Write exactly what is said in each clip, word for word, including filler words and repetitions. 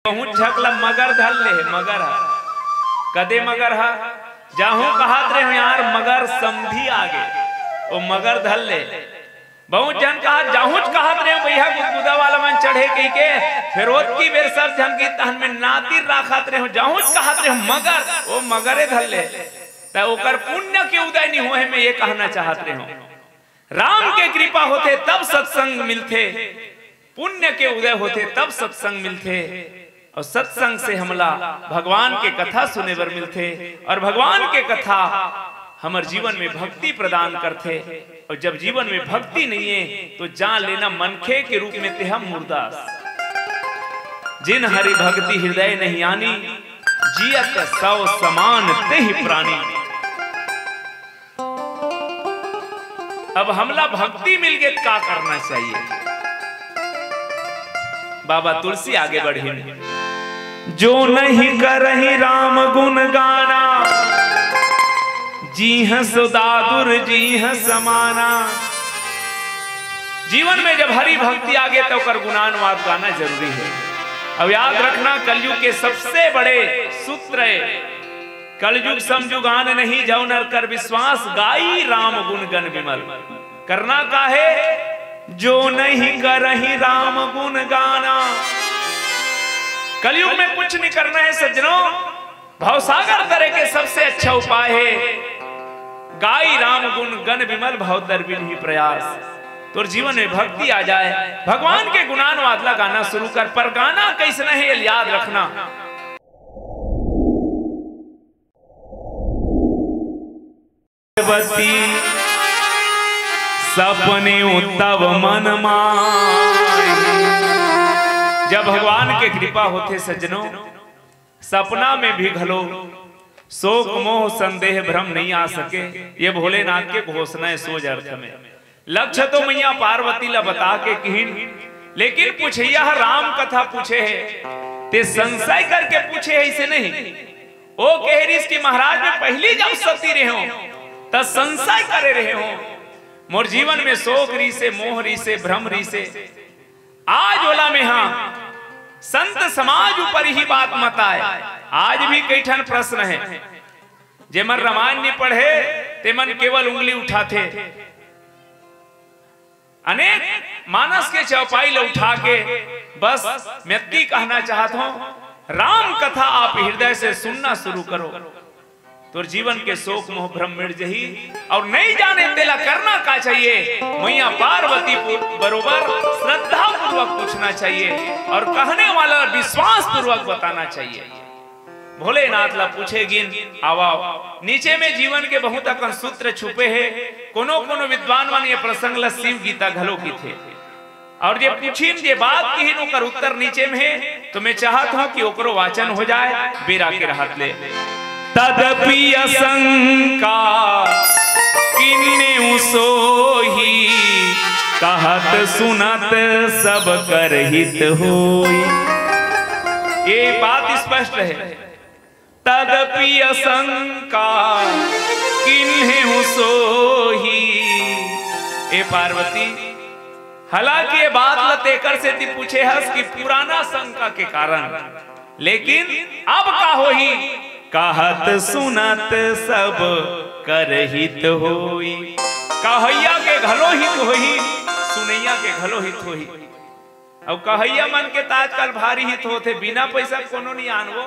बहुत झक ला मगर धर ले हे, मगर ह। कदे मगर ह? जाहूं कहत रहे हो यार, मगर समधी आगे, ओ मगर धर ले। बहुत झन कहा, जाहूंच कहत रहे हो भैया, गुदगुदा वाला मन चढ़े कहिके, फेर ओतकी बेर सब झन की तहन में नातिर राखत रहे हो, जाहूंच कहत रहे हो मगर, ओ मगरे धर ले। त ओकर पुण्य के उदय नहीं होए, मैं ये कहना चाहत रहे हो। राम के कृपा होथे तब सत्संग मिलथे, पुण्य के उदय होथे तब सत्संग मिलथे, और सत्संग से हमला भगवान के कथा सुने बर मिलथे, और भगवान के कथा हमर जीवन में भक्ति प्रदान करथे, और जब जीवन में भक्ति नहीं है तो जान लेना मनखे के रूप में ते हम मुर्दास। जिन हरि भक्ति हृदय नहीं आनी, जियत सौ समान तेहि प्राणी। अब हमला भक्ति मिल गे, का करना चाहिए? बाबा तुलसी आगे बढ़िन, जो नहीं करही राम गुण गाना, जीह सुदादुर जीह समाना। जीवन में जब हरि भक्ति आगे तो ओकर गुणानुवाद गाना जरूरी है। अब याद रखना, कलयुग के सबसे बड़े सूत्र है, कलयुग समयुग आन नहीं, जौन नर कर विश्वास, गाई राम गुण गण विमल। करना का है? जो नहीं करही राम गुण गाना। कलयुग में कुछ नहीं करना है सज्जनों, भवसागर तरे के सबसे अच्छा उपाय है, गाई राम गुण गण विमल, भव तर बिन ही प्रयास। तोर जीवन में भक्ति आ जाए, भगवान के गुणानुवाद ला गाना शुरू कर। पर गाना कैसना है, ये याद रखना। पार्वती सपने तब मन माय। जब भगवान के कृपा होथे सज्जनों, सपना में भी घलो शोक मोह संदेह भ्रम नहीं आ सके। ये भोलेनाथ के घोषणा है सोज अर्थ में। लक्ष्य तो मैया पार्वती ला बता के किहिन, लेकिन पूछइया ह राम कथा पूछे हे, ते संशय करके पूछे हे, इसे नहीं। ओ कहे रिस कि महाराज, मैं पहली जब सती रहे हो, त संशय करे रहे हो, मोर जीवन में शोक रिसे, मोह रिसे, भ्रम रिसे। आज ओला में हा संत समाज ऊपर ही बात मत आए। आज भी कई ठन प्रश्न है, जेमन रामायण नहीं पढ़े, तेमन केवल उंगली उठाथे। अनेक मानस के चौपाई ल उठा के बस मैं अतकी कहना चाहत हूं, राम कथा आप हृदय से सुनना शुरू करो, तोर जीवन के शोक मोह भ्रम मिट जही। और नहीं जाने तेला करना का चाहिए, मैया पार्वती पु-, बरोबर श्रद्धा पूर्वक पूछना चाहिए और कहने वाला विश्वास पूर्वक बताना चाहिए। भोलेनाथ ला पूछे गिन, आवा, नीचे में जीवन के बहुत अकन सूत्र छुपे हे। कोनो कोनो विद्वान मन ये प्रसंग ला शिव गीता घलो किथे। और जे पूछिन, जे बात किहिन, ओकर उत्तर नीचे में हे, तो मैं चाहत हूं कि ओकरो वाचन हो जाए, बेरा के रहत ले। तदपि आशंका किन्नेउ सोई, कहत सुनत सब कर हित होई। ये बात स्पष्ट है, तदपि आशंका किन्हेउ सोई। ए पार्वती, हालांकि ये बात ल तेकर सेती पूछे हस कि पुराना शंका के कारण, लेकिन अब का होही? कहत सुनत सब कर हित होई। कहइया के घलो हित होही, सुनइया के घलो हित होही। अउ कहइया मन के त आजकल भारी हित होथे, बिना पैसा कोनो नहीं आनवो।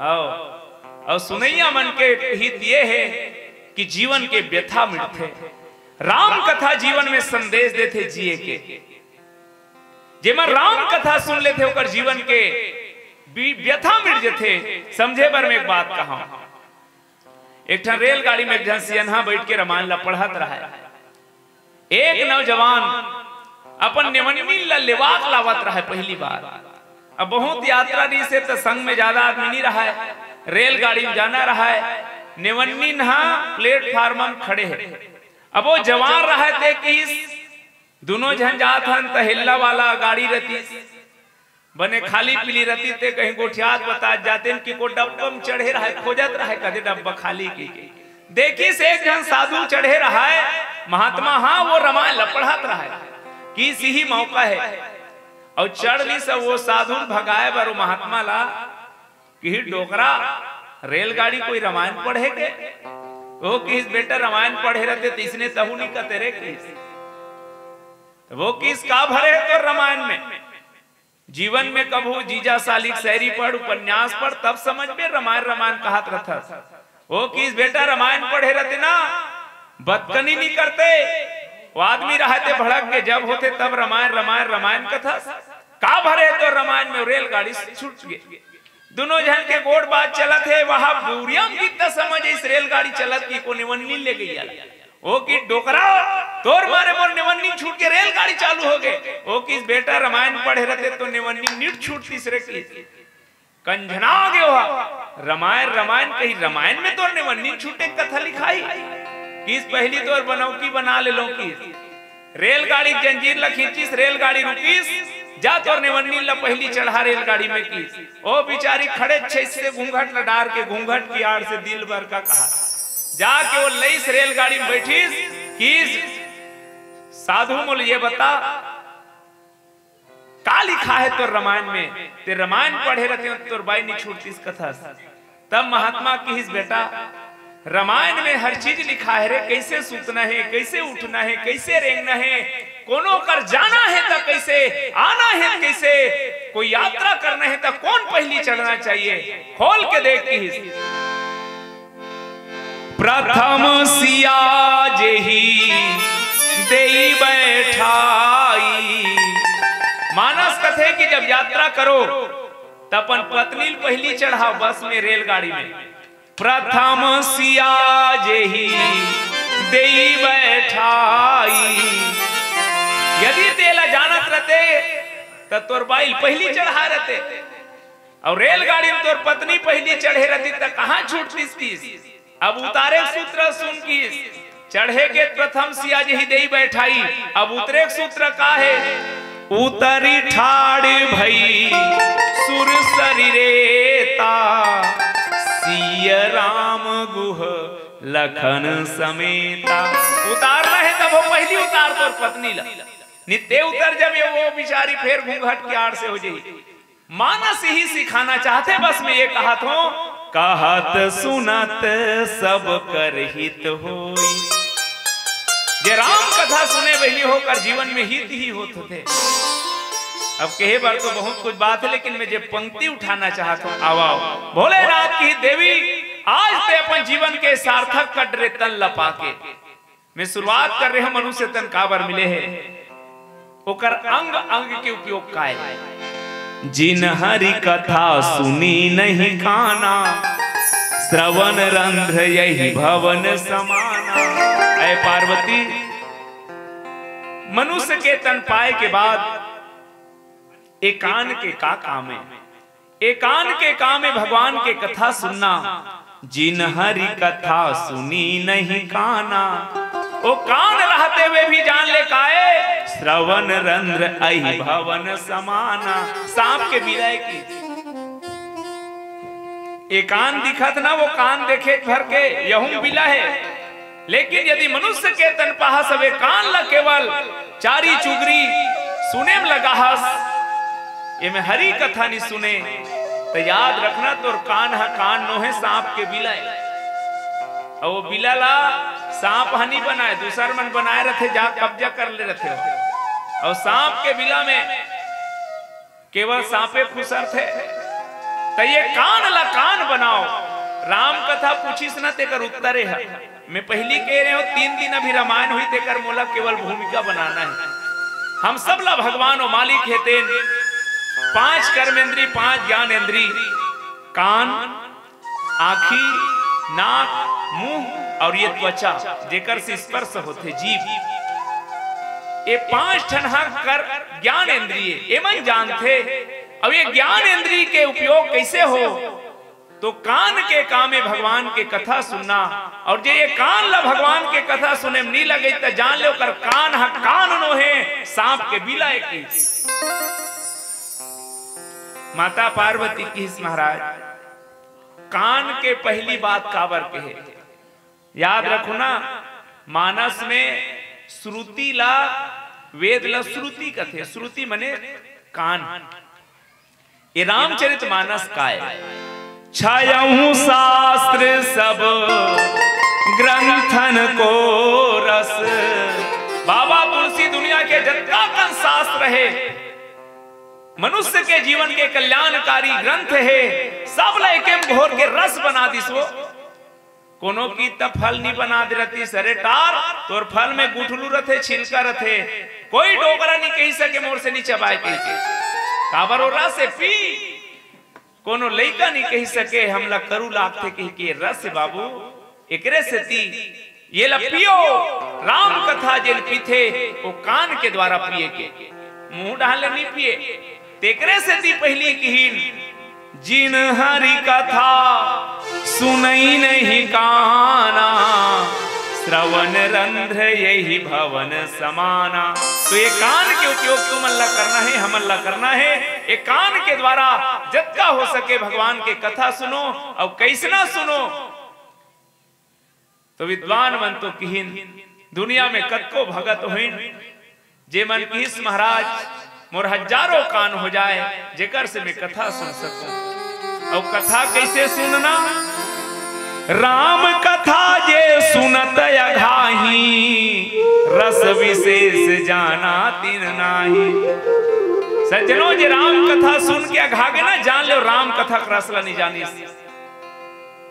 अउ, अउ सुनइया मन के हित ये हे कि जीवन के व्यथा मिटथे। राम कथा जीवन में संदेश देथे जिए के। जेमन राम कथा सुन लेथे, ओकर जीवन के बी-, व्यथा मिट जथे। समझे बर मैं एक बात कहा, एक ठन रेलगाड़ी में एक झन सियनहा बैठ के रामायण ला पढ़त रहय। एक नौजवान अपन नेवन्नी ला लेवाक लावत रहय पहली बार। अब बहुत यात्रा रहिसे त संग में ज्यादा आदमी नहीं रहय, रेलगाड़ी में जाना रहय। नेवन्नी हा प्लेटफार्म में खड़े हे। अब वो जवान रहय ते किहिस, दुनों झन जात हन त हेल्ला वाला गाड़ी रहतिस, बने खाली पीली रहतिस, ते कहीं गोठियात बतात जातेन कि को डब्बा में चढ़े रहय, खोजत रहय कदे डब्बा खाली की। देखिस एक झन साधु चढ़े रहय, महात्मा, हाँ, वो रामायण ल पढ़त रहय, किहिस इही मौका हे। अउ चढ़ लिस, अउ वो साधु ल भगाए बर वो महात्मा ला किहिस, "डोकरा, रेलगाड़ी कोई रामायण पढ़े के?" वो किहिस, "बेटा, रामायण पढ़े रहते त इसने तहू नहीं कहते रे," किहिस। त वो किहिस, "का भरे हे तोर रामायण में? जीवन में कभू जीजा साली के शायरी पढ़, उपन्यास पढ़, तब समझ में रामायण रामायण कहत रहथस।" वो किहिस, "बेटा, रामायण पढ़े रहते ना, बतकनी नहीं करते। वो आदमी रहते भड़क के, जब होते तब रामायण, रामायण, रामायण कथस। का भरे हे तोर रामायण में?" रेलगाड़ी छूट गे। दुनों झन के गोठ बात चलत हे, वहां बुरियम कितना समझ इस रेलगाड़ी चलत कि कोने वन्नी ले गई आला। वो किहिस, "डोकरा, तोर मारे मोर नेवन्नी छूट के रेलगाड़ी चालू हो गे।" वो किहिस, "बेटा, रामायण पढ़े रहते तो नेवन्नी निट छूटतिस रे," किहिस। कंझना गे ओहा, "रामायण, रामायण कही, रामायण में तोर नेवन्नी छूटे कथा लिखाही?" किहिस, "पहिली तोर बनौकी बना ले लो," किहिस। रेलगाड़ी के जंजीर ला खींचिस, रेलगाड़ी रुकिस, "जा तोर नेवन्नी ला पहिली चढ़ा रेलगाड़ी में," किहिस। ओ बिचारी खड़े छेस से घूंघट ला डार के घूंघट की आड़ से दिल भर का कहा। जाके वो लइस रेलगाड़ी में बैठिस, किहिस, "साधु मोला ये बता, का लिखा हे तोर रामायण में? ते रामायण पढ़े रहते हो, तोर बाई नहीं छूटतिस कथस।" तब महात्मा किहिस, "बेटा, रामायण में हर चीज लिखा हे रे, कैसे सुतना हे, कैसे उठना हे, कैसे रेंगना हे, कोनो कर जाना हे त कैसे, आना हे त कैसे, कोई यात्रा करना हे त कौन पहली चढ़ना चाहिए, खोल के देख," किहिस। "प्रथम सिया जेहि देई बैठाई।" मानस कथे कि जब यात्रा करो त अपन पत्नी ल पहली चढ़ाओ बस में, रेलगाड़ी में। "प्रथम सिया जेहि देई बैठाई।" यदि तेला जानत रहते त तोर बाई ल पहली चढ़ा रहते, अउ रेलगाड़ी में तोर पत्नी पहली चढ़े रहती त कहां छूटतिस किहिस। अब उतारे सूत्र सुन किहिस, चढ़े के प्रथम सिया जेहि देई बैठाई। अब उतरे के सूत्र का हे? "उतरी ठाड़ भई सुर सरीरे ता, सिय राम गुह लखन समेता।" उतारना हे तब वो पहली उतार तोर पत्नी ला, नित्ते उतर जबे वो बिचारी फेर घूंघट के आड़ से हो जाई। मानस ही सिखाना चाहथे, बस मैं ये कहत हों, "कहत सुनत सब कर हित होई।" जे राम कथा सुने बहिनी ओकर जीवन में हित ही होत होथे। अब कहे बर तो बहुत कुछ बात हे, लेकिन मैं जे पंक्ति उठाना चाहत हों, आवा, भोलेनाथ की देवी, आज ते अपन जीवन के सार्थक कर डरे तन ल पाके। मैं शुरुआत कर रहे हों, मनुष्य तन काबर मिले हे, ओकर अंग अंग के उपयोग काय। "जिन हरि कथा सुनी नहीं काना, श्रवण रंध्र यही भवन समाना।" ऐ पार्वती, मनुष्य के तन पाए के बाद ए कान के का काम हे? ए कान के काम हे भगवान के कथा सुनना। "जिन हरि कथा सुनी नहीं काना।" ओ कान रहते हुए भी जान ले काए, "श्रवण रंध्र अहि भवन समाना।" सांप के बिला हे कि ए कान दिखत ना, वो कान देखे भर के यहूं बिला हे। लेकिन यदि मनुष्य के तन पाहस हवे कान ला केवल चारी चुगरी सुने में लगा हस, एमे हरि कथा नी सुने, त याद रखना तोर कान ह कान नोहे सांप के बिला हे। अउ वो बिला ला सांप ह नी बनाए, दूसर मन बनाए रथे, जा कब्जा कर ले रथे। अउ सांप के बिला में केवल सांपे खुसरथे। त ये कान ला कान बनाओ। राम कथा पूछिस न तेकर उत्तर ए ह। मैं पहिली कहे रहे हों, तीन दिन अभी रामायण होही, तेकर मोला केवल भूमिका बनाना हे। हम सब ला भगवान ओ मालिक हे तेन पांच कर्मेंद्री, पांच ज्ञान इंद्री, कान, आंखी, नाक, मुंह अउ ये त्वचा, जेकर से स्पर्श होथे, जीभ, ये पांच ठन ह कर ज्ञान इंद्रिय, एमन जानथे। अउ ये ज्ञान इंद्रिय के उपयोग कइसे हो? तो कान के काम हे भगवान के कथा सुनना, अउ जे ये कान ला भगवान के कथा सुने में नी लगे, त जान ले ओकर कान ह कान नोहे, सांप के बिला ए कि। माता पार्वती किहिस महाराज, कान के पहिली बात काबर कहे? याद रखो ना, मानस में श्रुति ला, वेद ला श्रुति कथे। श्रुति मने कान, ये रामचरित मानस काय? छयहु शास्त्र सब ग्रंथन को रस। बाबा तुलसी दुनिया के जतका कन शास्त्र हे, मनुष्य के जीवन के कल्याणकारी ग्रंथ हे, सब ला एके म घोर के रस बना दिस वो। कोनो कित त फल नी बना दे रहतिस, अरे टार, तोर फल में गुठलू रथे, छिलका रथे, कोई डोकरा नी कहि सके मोर से नी चबाय कहिके। काबर ओ रस हे, पी। कोनो लइका नी कहि सके हमला करू लागथे कहिके, रस हे बाबू। एकरे सेती ये ला पियो, राम कथा जेन पीथे, वो कान के द्वारा पिए के, मुंह डाल ले नी पिए। तेकरे सेती पहिली किहिन, जिन हरि कथा सुनई नहीं काना, श्रवण रंध्र यही भवन समाना। तो ये कान के उपयोग तुमन ला करना हे, हमन ला करना हे। ये कान के द्वारा जतका हो सके भगवान के कथा सुनो, अउ कइसना सुनो। तो विद्वान मन तो किहिन, दुनिया में कतको भगत होइन, जे मन किहिस महाराज, मोर हजारों कान हो जाए, जेकर से मैं कथा सुन सकूं। अउ कथा कइसे सुनना? राम कथा जे सुनत अघाही, रस विशेष जाना तिन नाही। सज्जनों, जे राम कथा सुन के अघा गे ना, जान लो राम कथा के रस ला नी जानिस।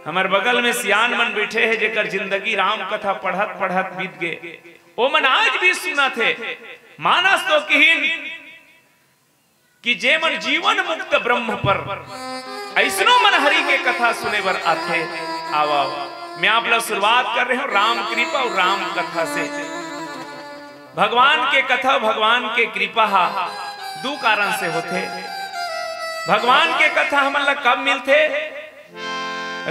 हमर बगल में सियान मन बइठे हे, जेकर जिंदगी राम कथा पढ़त पढ़त बीत गे, ओ मन आज भी सुनत हे। मानस तो किहिन कि जे मन जीवन मुक्त ब्रह्म पर अइसनो मन हरि के कथा सुने बर आथे। आवा, मैं आप ला शुरुआत कर रहे हूं राम कृपा अउ राम कथा से। भगवान के कथा, भगवान के कृपा हा दू कारण से होथे। भगवान के कथा हमन ला कब मिलथे?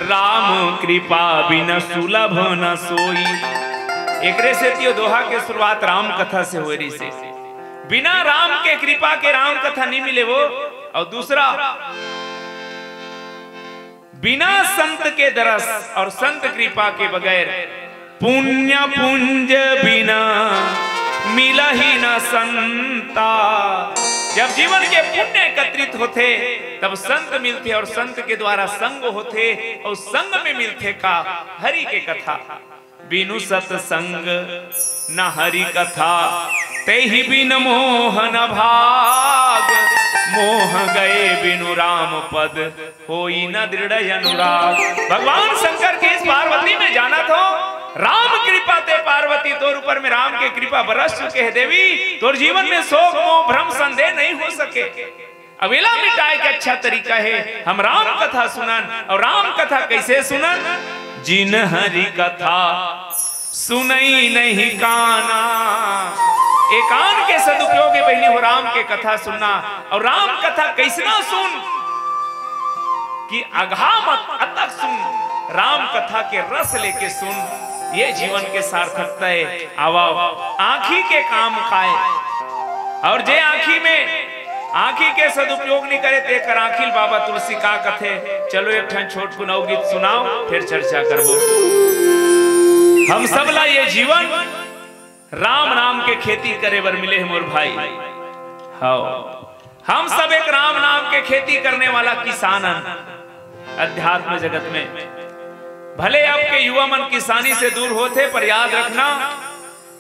राम कृपा बिन सुलभ न सोई। एकरे सेती ओ दोहा के शुरुआत राम कथा से होए रहिसे। बिना राम के कृपा के राम कथा नी मिले वो। अउ दूसरा, बिना संत के दरस अउ संत कृपा के बगैर पुण्य पुंज बिना मिलही न संता। जब जीवन के पुण्य एकत्रित होथे, तब संत मिलथे अउ संत के द्वारा संग होथे अउ संग में मिलथे का? हरि के कथा। बिनु सतसंग न हरि कथा, तेहि बिन मोह न भाग। मोह गए बिनु राम पद, होई न दृढ़ अनुराग। भगवान शंकर किहिस पार्वती, मैं जानत हंव, राम कृपा ते पार्वती, तोर ऊपर में राम के कृपा बरस चुके हे देवी, तोर जीवन में शोक मोह भ्रम संदेह नहीं हो सके। अब एला मिटाए के अच्छा तरीका हे, हम राम कथा सुनन। अउ राम कथा कइसे सुनन? जिन हरि कथा सुनई नहीं काना। ए कान के सदुपयोग हे बहिनी हो, राम के कथा सुनना। अउ राम कथा कइसना सुन कि अघा मत, अतक सुन, राम कथा के रस लेके सुन, ये जीवन के सार्थकता हे। आवा, आंखी के काम काय? अउ जे आंखी में, आंखी के सदुपयोग नी करे, तेकर आंखी ल बाबा तुलसी का कथे? चलो एक ठन छोटकुन अउ गीत सुनाव, फेर चर्चा करबो। हम सब ला ये जीवन राम नाम के खेती करे बर मिले हे मोर भाई। हव, हम सब एक राम नाम के खेती करने वाला किसान हन। अध्यात्म जगत में भले अब के युवा मन किसानी से दूर होथे, पर याद रखना,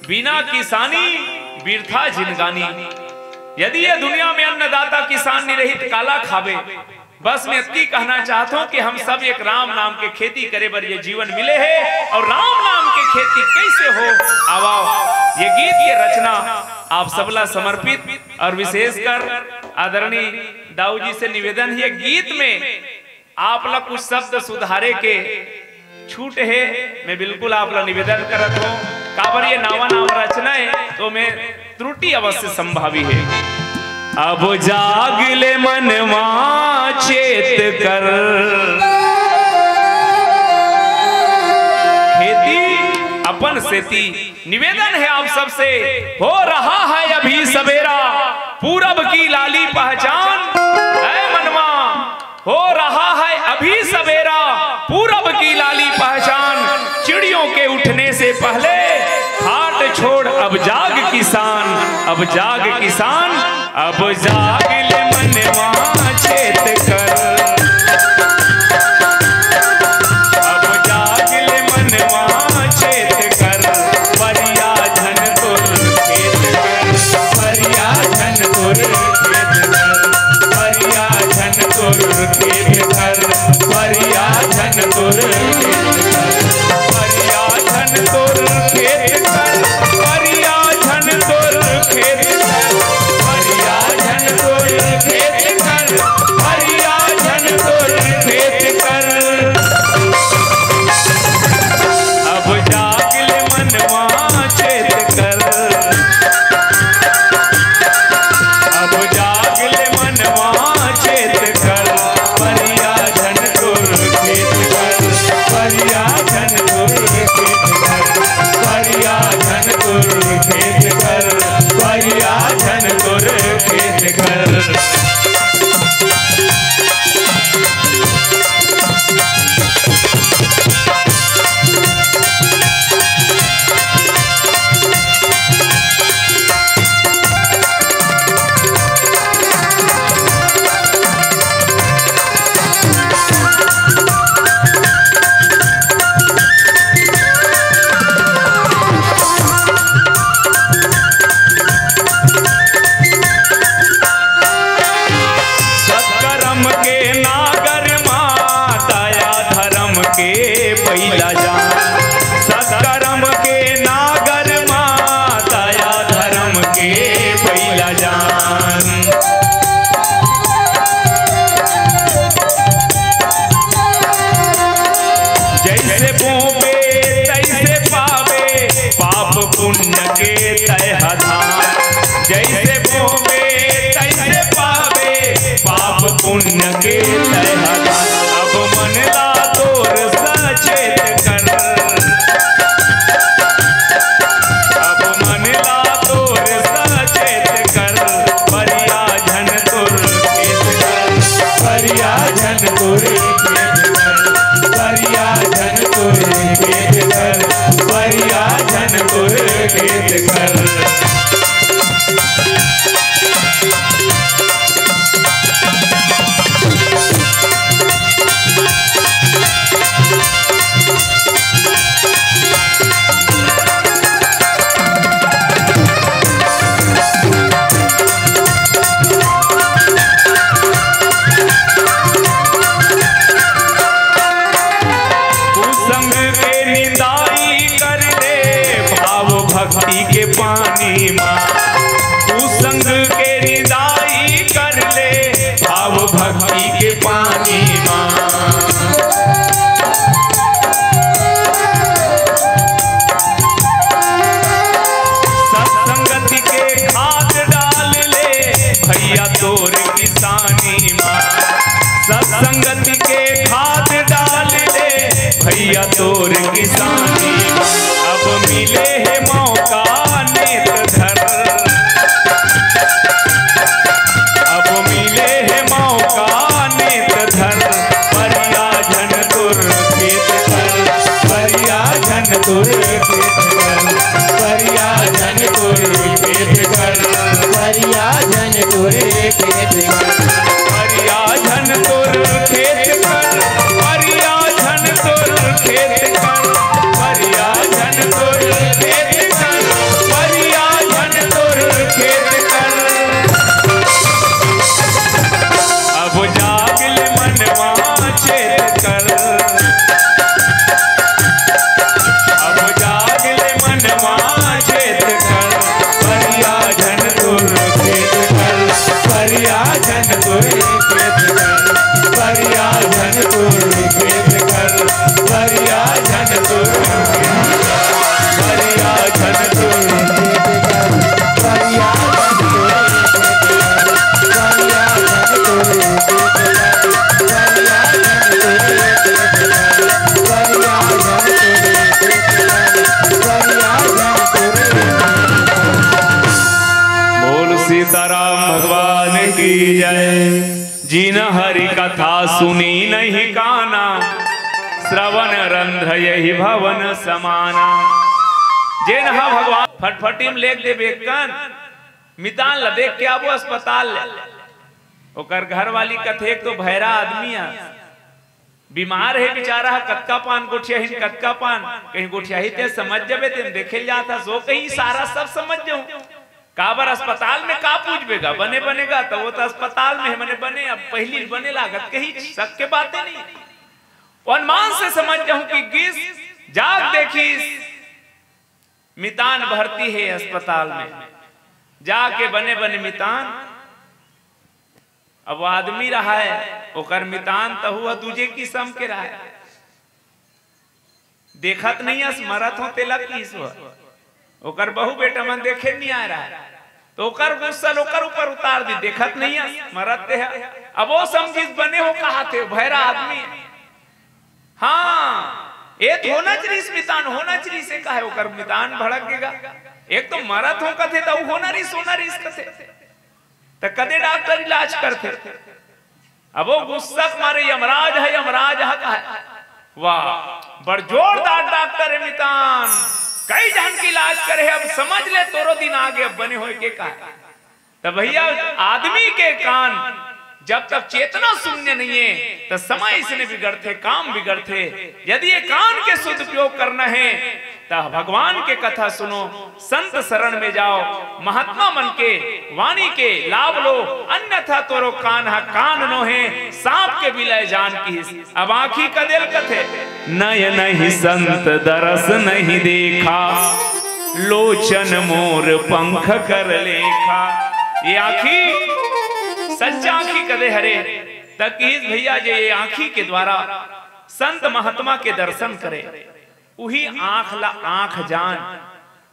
बिना किसानी बिरथा जिनगानी। यदि ये दुनिया में अन्नदाता किसान नी रही, त काला खाबे? बस मैं इतनी कहना चाहता हूँ कि हम सब एक राम नाम के खेती करे बर ये जीवन मिले हे, अउ राम नाम के खेती कइसे हो, आवा, ये गीत, ये रचना आप सबला समर्पित। अउ विशेषकर आदरणीय दाऊ जी से निवेदन हे, ये गीत में आप ला कुछ शब्द सुधारे के छूट हे, मैं बिल्कुल आप ला निवेदन करत हंव, काबर ये नावा नावा रचना हे, तो मैं त्रुटि अवश्य संभावी हे। अब जाग ले मनवा चेत कर, खेती अपन सेती निवेदन हे आप सबसे, हो रहा है अभी सवेरा, पूरब की लाली पहचान, ऐ मनवा, हो रहा है अभी सवेरा, पूरब की लाली पहचान, चिड़ियों के उठने से पहले खाट छोड़ अब जाग किसान, अब जाग किसान, अब जाग ले मनवा चेत कर, अब जाग ले मनवा चेत कर, परिया झन तोर खेत कर, परिया झन तोर खेत कर, परिया झन तोर खेत कर, परिया झन तोर खेत कर, परिया झन तोर खेत कर, परिया झन तोर खेत कर, परिया झन तोर खेत कर, परिया झन तोर खेत कर। अब जाग ले मनवा चेत कर, अब जाग ले मनवा चेत कर, परिया झन तोर खेत कर, परिया झन तोर खेत कर, परिया झन तोर खेत कर, परिया झन तोर खेत कर। सत्कर्म के नागर मा दया धर्म के पहिला जान, सत्कर्म के नागर मा दया धर्म के पहिला जान। जइसे बोबे तइसे पाबे, पाप पुण्य के तय ह धान। जइसे बोबे तइसे पाबे, पाप पुण्य के तय ह धान। अब मन ला तोर सचेत कर, अब मन ला तोर सचेत कर, परिया झन तोर खेत कर, परिया झन तोर खेत कर, परिया झन तोर खेत कर, परिया झन तोर खेत कर। कुसंग के निंदाई कर ले भाव भक्ति के पानी मा, कुसंग के निंदाई कर ले भाव भक्ति के पानी मा। सत्संगति के खाद डाल ले भैया तोर किसानी मा, सत्संगति के खाद डाल ले भैया तोर किसानी मा। अब मिले हे मौका नेत धर, अब मिले हे मौका नेत धर, परिया झन तोर खेत कर, परिया झन तोर खेत कर, परिया झन तोर खेत कर, परिया झन तोर खेत कर, परिया झन तोर खेत कर, परिया झन तोर खेत कर, परिया झन तोर खेत कर, परिया झन तोर खेत कर। अब जाग ले मनवा चेत कर, अब जाग ले मनवा चेत कर, परिया झन तोर खेत कर, परिया झन तोर खेत कर, परिया झन तोर खेत कर, परिया झन तोर खेत कर, परिया झन तोर खेत कर, परिया झन तोर खेत कर, परिया झन तोर खेत कर, परिया झन तोर खेत कर, परिया झन तोर खेत कर, परिया झन तोर खेत कर। बोल सीताराम भगवान की जय। जिन हरि कथा सुनी नहीं काना, श्रवण रंध्र यही भवन समाना। जेन हा भगवान फटफटी में लेख दे बेकन, मितान ला देख के आबो अस्पताल ले। ओकर घरवाली कथे, "एक तो भैरा आदमी हे, बीमार हे बेचारा ह, कतका पान गोठियाही, कतका पान, कहीं गोठियाही ते समझ जाबे, ते देखे जात हस, ओ कहीं इशारा सब समझ जाहूं। काबर अस्पताल में का पूछबे गा, बने बने गा, त ओ त अस्पताल में हे, मने बने, अब पहिली बने लागत, कहीं शक के बाते नहीं।" ओ अनुमान से समझ जाहूं कि गिस, जाग देखिस, मितान भर्ती हे अस्पताल में। जाके बने बने मितान, अब ओ आदमी रहय, ओकर मितान तहू ह दूजे किसम के रहय। देखत नइ हस, मरत हों तेला किहिस ओ ह। ओकर बहू बेटा मन देखे नइ आय रहय, त ओकर गुस्सा ल ओकर ऊपर उतार दिस, "देखत नइ हस, मरत ते ह।" अब ओ समझिस, बने हों कहाथे, भैरा आदमी। हाँ, ए त होना च रिहिस मितान, होना च रिहिस, ए काहे ओकर मितान भड़क गे गा। एक तो मरत हों कथे, त अउ होना रिहिस, होना रिहिस कथे। त कते डॉक्टर इलाज करथे। अब ओ गुस्सा के मारे, "यमराज ह, यमराज ह," कहे। वाह, बड़ जोरदार डॉक्टर हे मितान, कई झन के इलाज करे हे, अब समझ ले तोरो दिन आगे, अब बने होय के कहे। त भैया, आदमी के कान जब तक चेतना शून्य नइ हे, त समय इसने बिगड़थे, काम बिगड़थे। यदि ये कान के सदुपयोग करना हे, त भगवान के कथा सुनो, संत शरण में जाओ, महात्मा मन के वाणी के लाभ लो, अन्यथा तोरो कान ह कान नोहे, सांप के बिलय जान किहिस। अब आँखी कदे ल कथे, "नयनहिं संत दरस नहीं देखा, लोचन मोर पंख कर लेखा।" ये आँखी सच्चा आँखी कदे हरे, त किहिस भैया, जे ये आँखी के द्वारा संत महात्मा के दर्शन करे, उही आँख ला आँख जान।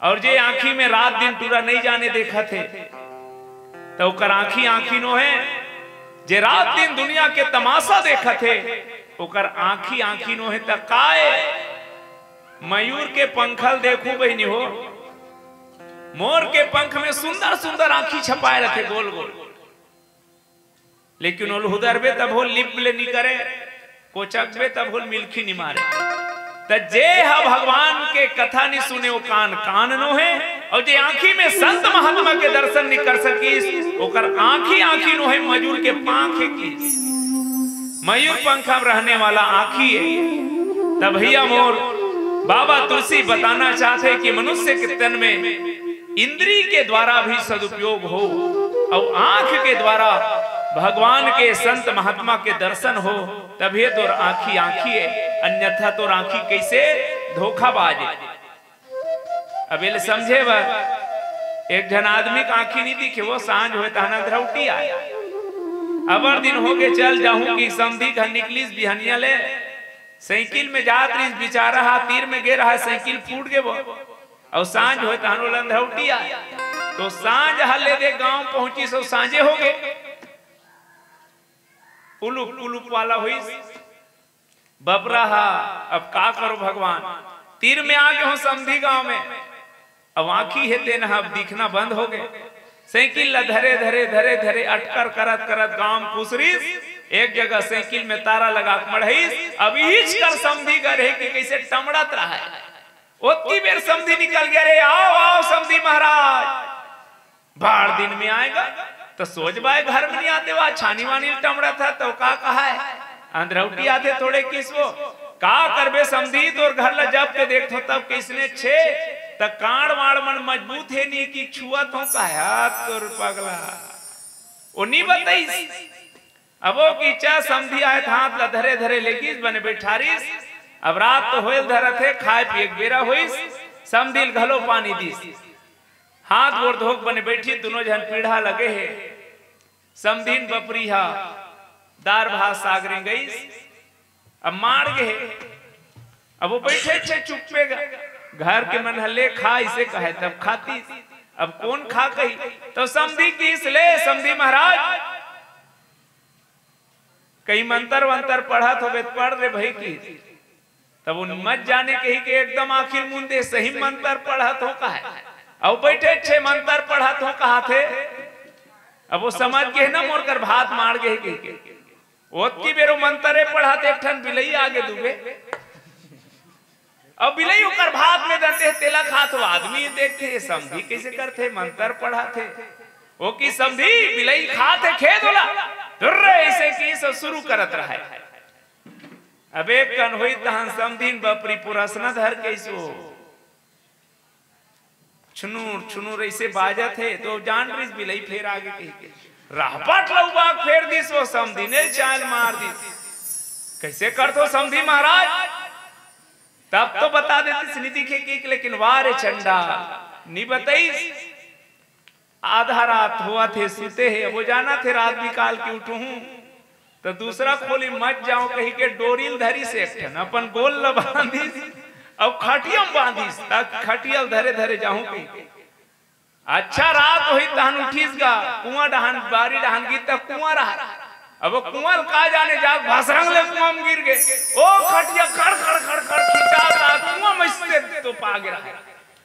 अउ जे आँखी में रात दिन टूरा नइ जाने देखत हे, त ओकर आँखी आँखी नोहे। जे रात दिन दुनिया के तमाशा देखत हे, ओकर आँखी आँखी नोहे। त काय मयूर के पंख ल देखू बहिनी हो, मोर के पंख में सुंदर सुंदर आँखी छपाए रथे गोल गोल। लेकिन ओल हुदरबे तभो लिप ले नी करे, कोचकबे तभो मिलखी नी मारे। त जे ह भगवान के कथा नी सुने, ओ कान कान नोहे, अउ जे आँखी में संत महात्मा के दर्शन नी कर सकिस, ओकर आँखी आँखी नोहे, मयूर के पाँख हे किहिस। मयूर पंख में रहने वाला आँखी हे। त भैया मोर, बाबा तुलसी बताना चाहथे कि मनुष्य के तन में इंद्री के द्वारा भी सदुपयोग हो अउ आँख के द्वारा भगवान के संत महात्मा के दर्शन हो, तभे तोर आँखी आँखी हे, अन्यथा तोर आँखी कइसे धोखाबाज हे। अब एला समझे बर एक झन आदमी के आँखी नी दिखे, ओ सांझ होय तहन अंधरौटी आय। अबर दिन होगे चल जाहूं कि समधी घर निकलिस बिहनिया ले, साइकिल में जात रिहिस बिचारा हा, तीर में गे रहा, साइकिल फूट गे वो। अउ सांझ होय तहन ओला अंधरौटी आय। त सांझ ह ले दे गांव पहुंचिस अउ सांझे होगे। पुलुप पुलुप वाला होइस। बपरा हा, अब का करो भगवान, तीर में आगे हों समधी गांव में। अब आँखी हे तेन ह अब दिखना बंद होगे। साइकिल ला धरे धरे धरे धरे अटकर करत करत गांव में खुसरिस। एक जगह साइकिल में तारा लगा के मढ़इस। अब इहिच कर समधी घर हे कि कइसे टमड़त रहय। ओतकी बेर समधी निकल गे, "अरे आओ आओ समधी महाराज।" बाढ़ दिन में आय गा, त सोच बाय घर में नी आते, वा छानी वानी टमड़त हे, त का कहाय? अंधरौटी आथे थोड़े किहिस वो। का करबे समधी, तोर घर ला जब के देखथों तब कइसने छे, त कांड़ वांड़ मन मजबूत हे नी कि छुअत हों, कहाय हाथ तोर पगला। ओ नी बतइस। अब ओ किहिस समधी आय त हाथ ला धरे धरे लेगिस, बने बइठारिस। अब रात तो होय ल धरत हे, खाय पिये के बेरा होइस, समधी ल घलो पानी दिस। हाथ गोड़ धोक बने बइठिस, दूनों झन पीढ़ा लगे हे। समधिन बपरी हा दार भात साग रेंगइस, अब माड़ गे हे। अब ओ बइठे छे चुप्पे गा। घर के मन ह ले खा, अइसे कहे तब खातिस। अब कोन खा कही, त समधी किहिस, "ले समधी महाराज, कहीं मंतर वंतर पढ़त होबे त पढ़ रे भई," किहिस। तब ओ मत जाने कही के एकदम आँखी ल मूंद दे, सही मंतर पढ़त हों कहाय। अउ बइठे छे मंतर पढ़त हों कहाथे। अब ओ समझ गे हे ना मोर कर भात माड़ गे हे कहिके। ओतकी बेर ओ मंतरे पढ़त एक ठन बिलई आगे दुबे। अब बिलई ओकर भात में दते हे, तेला खात हो आदमी देखथे, ये समधी कइसे करथे, मंतर पढ़थे। ओ कि समधी, बिलई खात हे खेत ओला, धुर्रे अइसे किहिस अउ सुरू करत रहय। अब एक कन होई तहन समधिन बपरी पुरसना धर के अइसो छुनुर छुनुर अइसे बाजत हे, त जान रिहिस बिलई फेर आगे कहिके। रहपट ल उबाक फेर दिस, ओ समधिन चाल मार दिस। कइसे करथो समधी महाराज? तब तो बता देतिस, नि दिखे कि, लेकिन वा रे चंडाल, नि बतइस। आधा रात होवत हे, सुते हे, अब ओ जानत हे रात बिकाल के उठहूं, त दूसरा खोली मत जांव कहिके डोरी ल धरिस एक ठन, अपन गोल ल बांधिस, अउ खटिया म बांधिस, ताकि खटिया ल धरे धरे जाहूं कहिके। अच्छा रात होही तहन उठिस गा, कुआं डहन, बारी डहन गिस त कुआं रहय। अब ओ कुआं ल का जाने, जाके भसरंग ले कुआं म गिर गे। ओ खटिया खड़ खड़ खड़ खड़ खिंचात रहा, कुआं म अइसे तोपा गे रहय।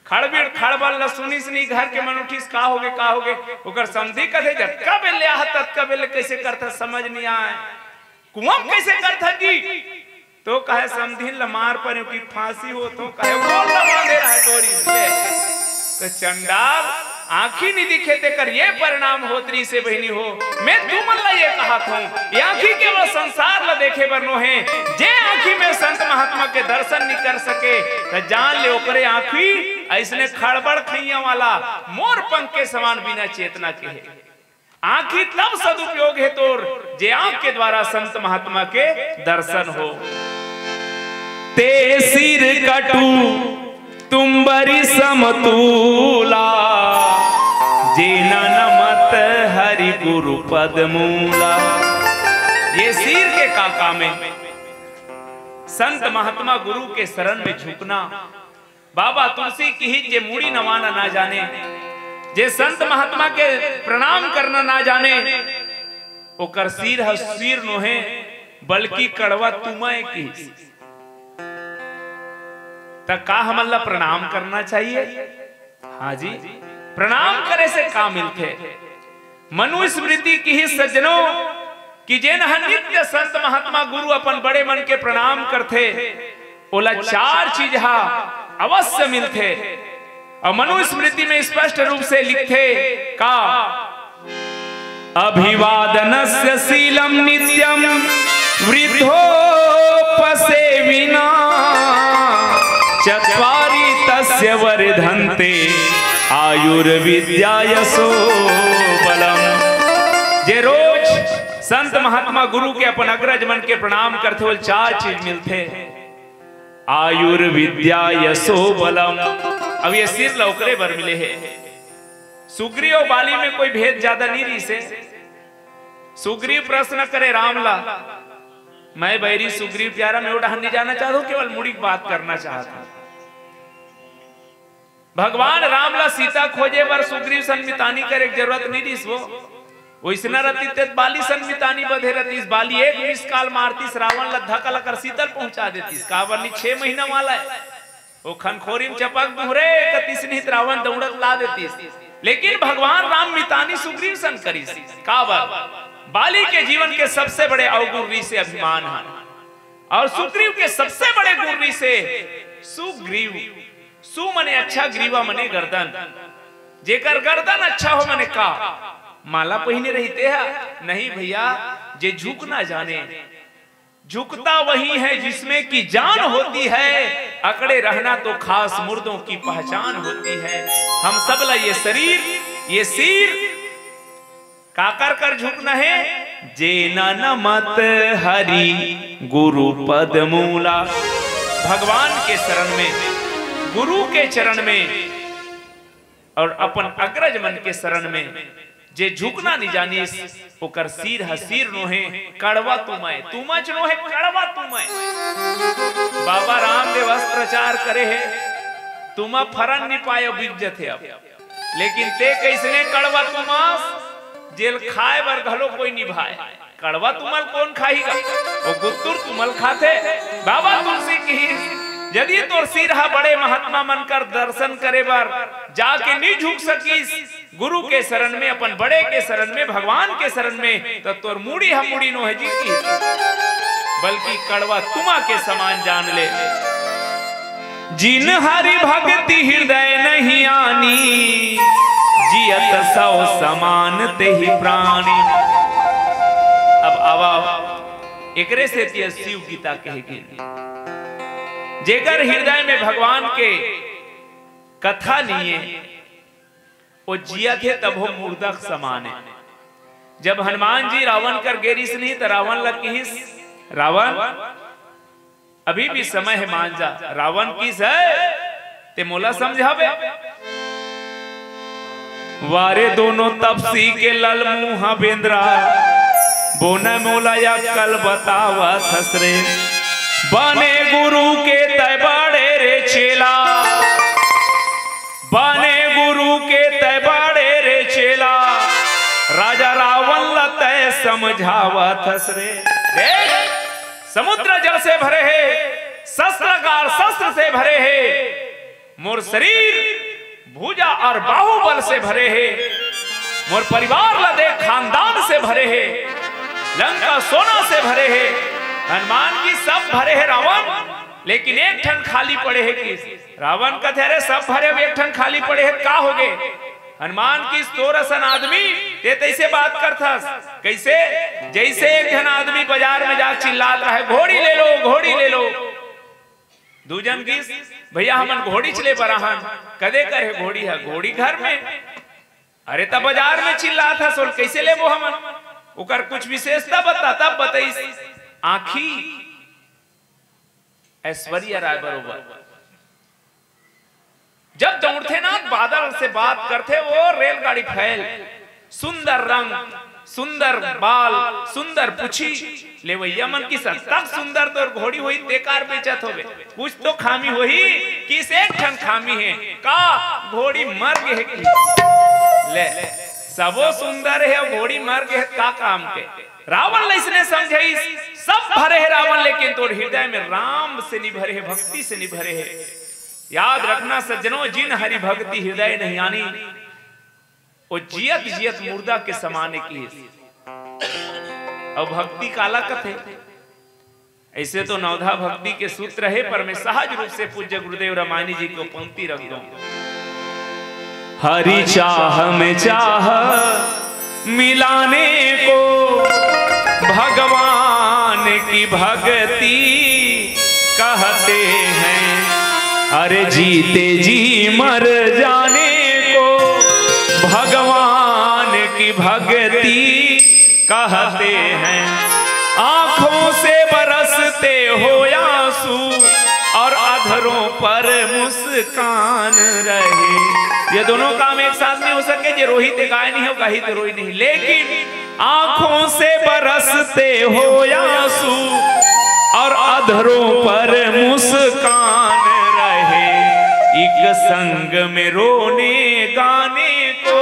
खड़बीड़ खड़बड़ ल सुनिस नि घर के मन, उठिस, का होगे, का होगे? ओकर समधी कथे, जतका बेर ले आहत ततका बेर ले कइसे करथस समझ नि आय, कुआं म कइसे करथस जी? त कहे समधिन ल मार परेंव कि फांसी होत हों, कहे गोल ल बांधे रहय डोरी ले। त चंडाल, आंखी नि दिखे तेकर ये परिणाम होत रिहिसे बहिनी हो। मैं तुमन ल ये कहत हों, ये आंखी केवल संसार ल देखे बर नोहे। जे आंखी में संत महात्मा के दर्शन नि कर सके, त जान ले ओकरे आंखी अइसने खड़बड़ खइया वाला मोर पंख के समान बिना चेतना के हे। आंखी तब सदुपयोग हे तोर, जे आंख के द्वारा संत महात्मा के दर्शन हो। ते सिर कटु तुम्बरी समतूला, जेना नमत हरि गुरु पद मूला। ये सिर के का काम हे? संत महात्मा गुरु के शरण में झुकना। बाबा तुलसी किहिस, जे मुड़ी नवाना ना जाने, जे संत महात्मा के प्रणाम करना ना जाने, ओकर सिर ह सिर नोहे, बल्कि कड़वा तुमा ए किहिस। त का हमन ला प्रणाम करना चाहिए? हाँ जी, प्रणाम करे से का मिलथे? मनुस्मृति किहिस सज्जनों कि जेन ह नित्य संत महात्मा गुरु अपन बड़े मन के प्रणाम करथे, ओला चार चीज ह अवश्य मिलथे। अउ मनुस्मृति में स्पष्ट रूप से लिखथे का, अभिवादनस्य शीलं नित्यं वृद्धोपसेविना, चत्वारि तस्य वर्धन्ते आयुर्विद्या यशो बलम्। जे रोज संत महात्मा गुरु के अपन अग्रज मन के प्रणाम करथे, ओला चार चीज मिलथे, आयुर्विद्या यशो बलम्। अब ये सिर ल ओकरे बर मिले हे। सुग्रीव अउ बाली में कोई भेद ज्यादा नि रिहिसे। सुग्रीव प्रश्न करे राम ला, मैं बैरी सुग्रीव प्यारा, मैं ओ डहन नि जाना चाहत हों, केवल मुड़ी के बात करना चाहत हों। भगवान राम ला सीता खोजे बर सुग्रीव सन मितानी करे के जरूरत नि रिहिस वो। ओइसना रतिस ते बाली सन मितानी बधे रतिस, बाली एक miss call मारतिस, रावण ला धकल कर सीता ल पहुंचा देतिस। काबर नि, छह महीना वाला हे। ओ खनखोरी म चपक दुहरे कतिस निहित रावण दौड़त ला देतिस। लेकिन भगवान राम मितानी सुग्रीव सन करिस। काबर? बाली के जीवन के सबसे बड़े अवगुण रिहिसे अभिमान ह। अउ सुग्रीव के सबसे बड़े गुण रिहिसे सुग्रीव। सु मने अच्छा, ग्रीवा मने गर्दन। जेकर गर्दन अच्छा हो मने का? माला पहिने रहिथे? नहीं भइया, जे झुकना जाने। झुकता वही है जिसमें कि जान होती है, अकड़े रहना तो खास मुर्दों की पहचान होती है। हम सब ला ये शरीर, ये सिर काकर कर झुकना हे? जेना नमत हरि गुरु पद मूला। भगवान के शरण में, गुरु के चरण में अउ अपन अग्रज मन के शरण में जे झुकना नि जानिस, ओकर सिर ह सिर नोहे, कड़वा तुमा ए। तुमच नोहे, कड़वा तुमा ए। बाबा रामदेव अस प्रचार करे हे, तुमा फरन नि पाय, बिक जथे अब। लेकिन ते कइसने कड़वा तुमा अस, जेल खाय बर घलो कोई नि भाय। कड़वा तुमा ल कोन खाही गा? ओ गुत्तुर तुमा ल खाथे। बाबा तुलसी किहिस, यदि तोर सिर ह बड़े महात्मा मन कर दर्शन करे बर जाके नि झुक सकिस, गुरु के शरण में, अपन बड़े के शरण में, भगवान के शरण में, त तोर मुड़ी ह मुड़ी नोहे जी किहिस, बल्कि कड़वा तुमा के समान जान ले। जिन हरि भक्ति हृदय नहीं आनी, जियत सौ समान तेहि प्राणी। अब आवा, एकरे सेती शिव गीता कहे गे, जेकर हृदय में भगवान के कथा नइये, वो जियत हे तभो मुर्दा के समान हे। जब हनुमान जी रावण कर गे रिहिस नहीं, त रावण ला किहिस, "रावण, अभी भी समय हे, मान जा।" रावण किहिस, "हे, ते मोला समझाबे?" "वारे दोनों तपसी के लल मुहा बेंदरा, बोना मोला अक्कल बतावत हस रे। बने गुरु के तय बाड़े रे चेला, बने गुरु के तय बाड़े रे चेला, राजा रावण ला तय समझावत हस रे।" देख, समुद्र जल से भरे हे, शस्त्रागार शस्त्र से भरे हे, मोर शरीर भुजा और बाहुबल से भरे हे, मोर परिवार ला देख, खानदान से भरे हे, लंका सोना से भरे हे। हनुमान जी सब भरे हे रावण, लेकिन एक ठन खाली पड़े हे। किहिस, रावण कथे, "अरे सब भरे, एक ठन खाली पड़े हे, का होगे?" हनुमान किहिस, "तोर असन आदमी, ते तइसे बात करथस।" कइसे? जइसे एक झन आदमी बाजार में जा चिल्लात रहे, "घोड़ी ले लो, घोड़ी ले लो।" दू झन किहिस, "भैया, हमन घोड़ीच ले बर आहन।" "कदे कर हे घोड़ी ह?" "घोड़ी घर में।" "अरे, त बाजार में चिल्लात हस, ओला कइसे लेबो हमन? ओकर कुछ विशेषता बता।" तब बताइस, आँखी ऐश्वर्या राय बरोबर। जब दौड़थे ना, बादल से बात करथे, वो रेलगाड़ी फैल, सुंदर रंग, सुंदर बाल, सुंदर पुछी। लेवइया मन किहिस, "तक सुंदर तोर घोड़ी होही, ते काबर बेचत होबे? कुछ तो खामी होही।" किहिस, "एक ठन खामी हे।" "का?" "घोड़ी मर गे हे।" किहिस, "ले, सबो सुंदर हे, घोड़ी मर गे हे, का काम के?" रावण ला अइसने समझाइस, सब भरे हे रावण, लेकिन तोर हृदय में राम से नइ भरे हे, भक्ति से नइ भरे हे। याद रखना सज्जनों, जिन हरि भक्ति हृदय नहीं आनी, वो जियत जियत मुर्दा के समान हे किहिस। अउ भक्ति काला कथे? अइसे तो नवधा भक्ति के सूत्र हे, पर मैं सहज रूप से पूज्य गुरुदेव रामायणी जी के पंक्ति रख दूं। हरि चाह में चाह मिलाने को भगवान की भक्ति कहते हैं। अरे जीते जी मर जाने को भगवान की भक्ति कहते हैं। आंखों से बरसते हो आंसू और अधरों पर मुस्कान रहे। ये दोनों काम एक साथ नहीं हो सके। जे रोही ते गाय नहीं हो, गाही ते रोही नहीं, लेकिन आंखों से बरसते हो आंसू और अधरों पर मुस्कान रहे। एक संग में रोने गाने को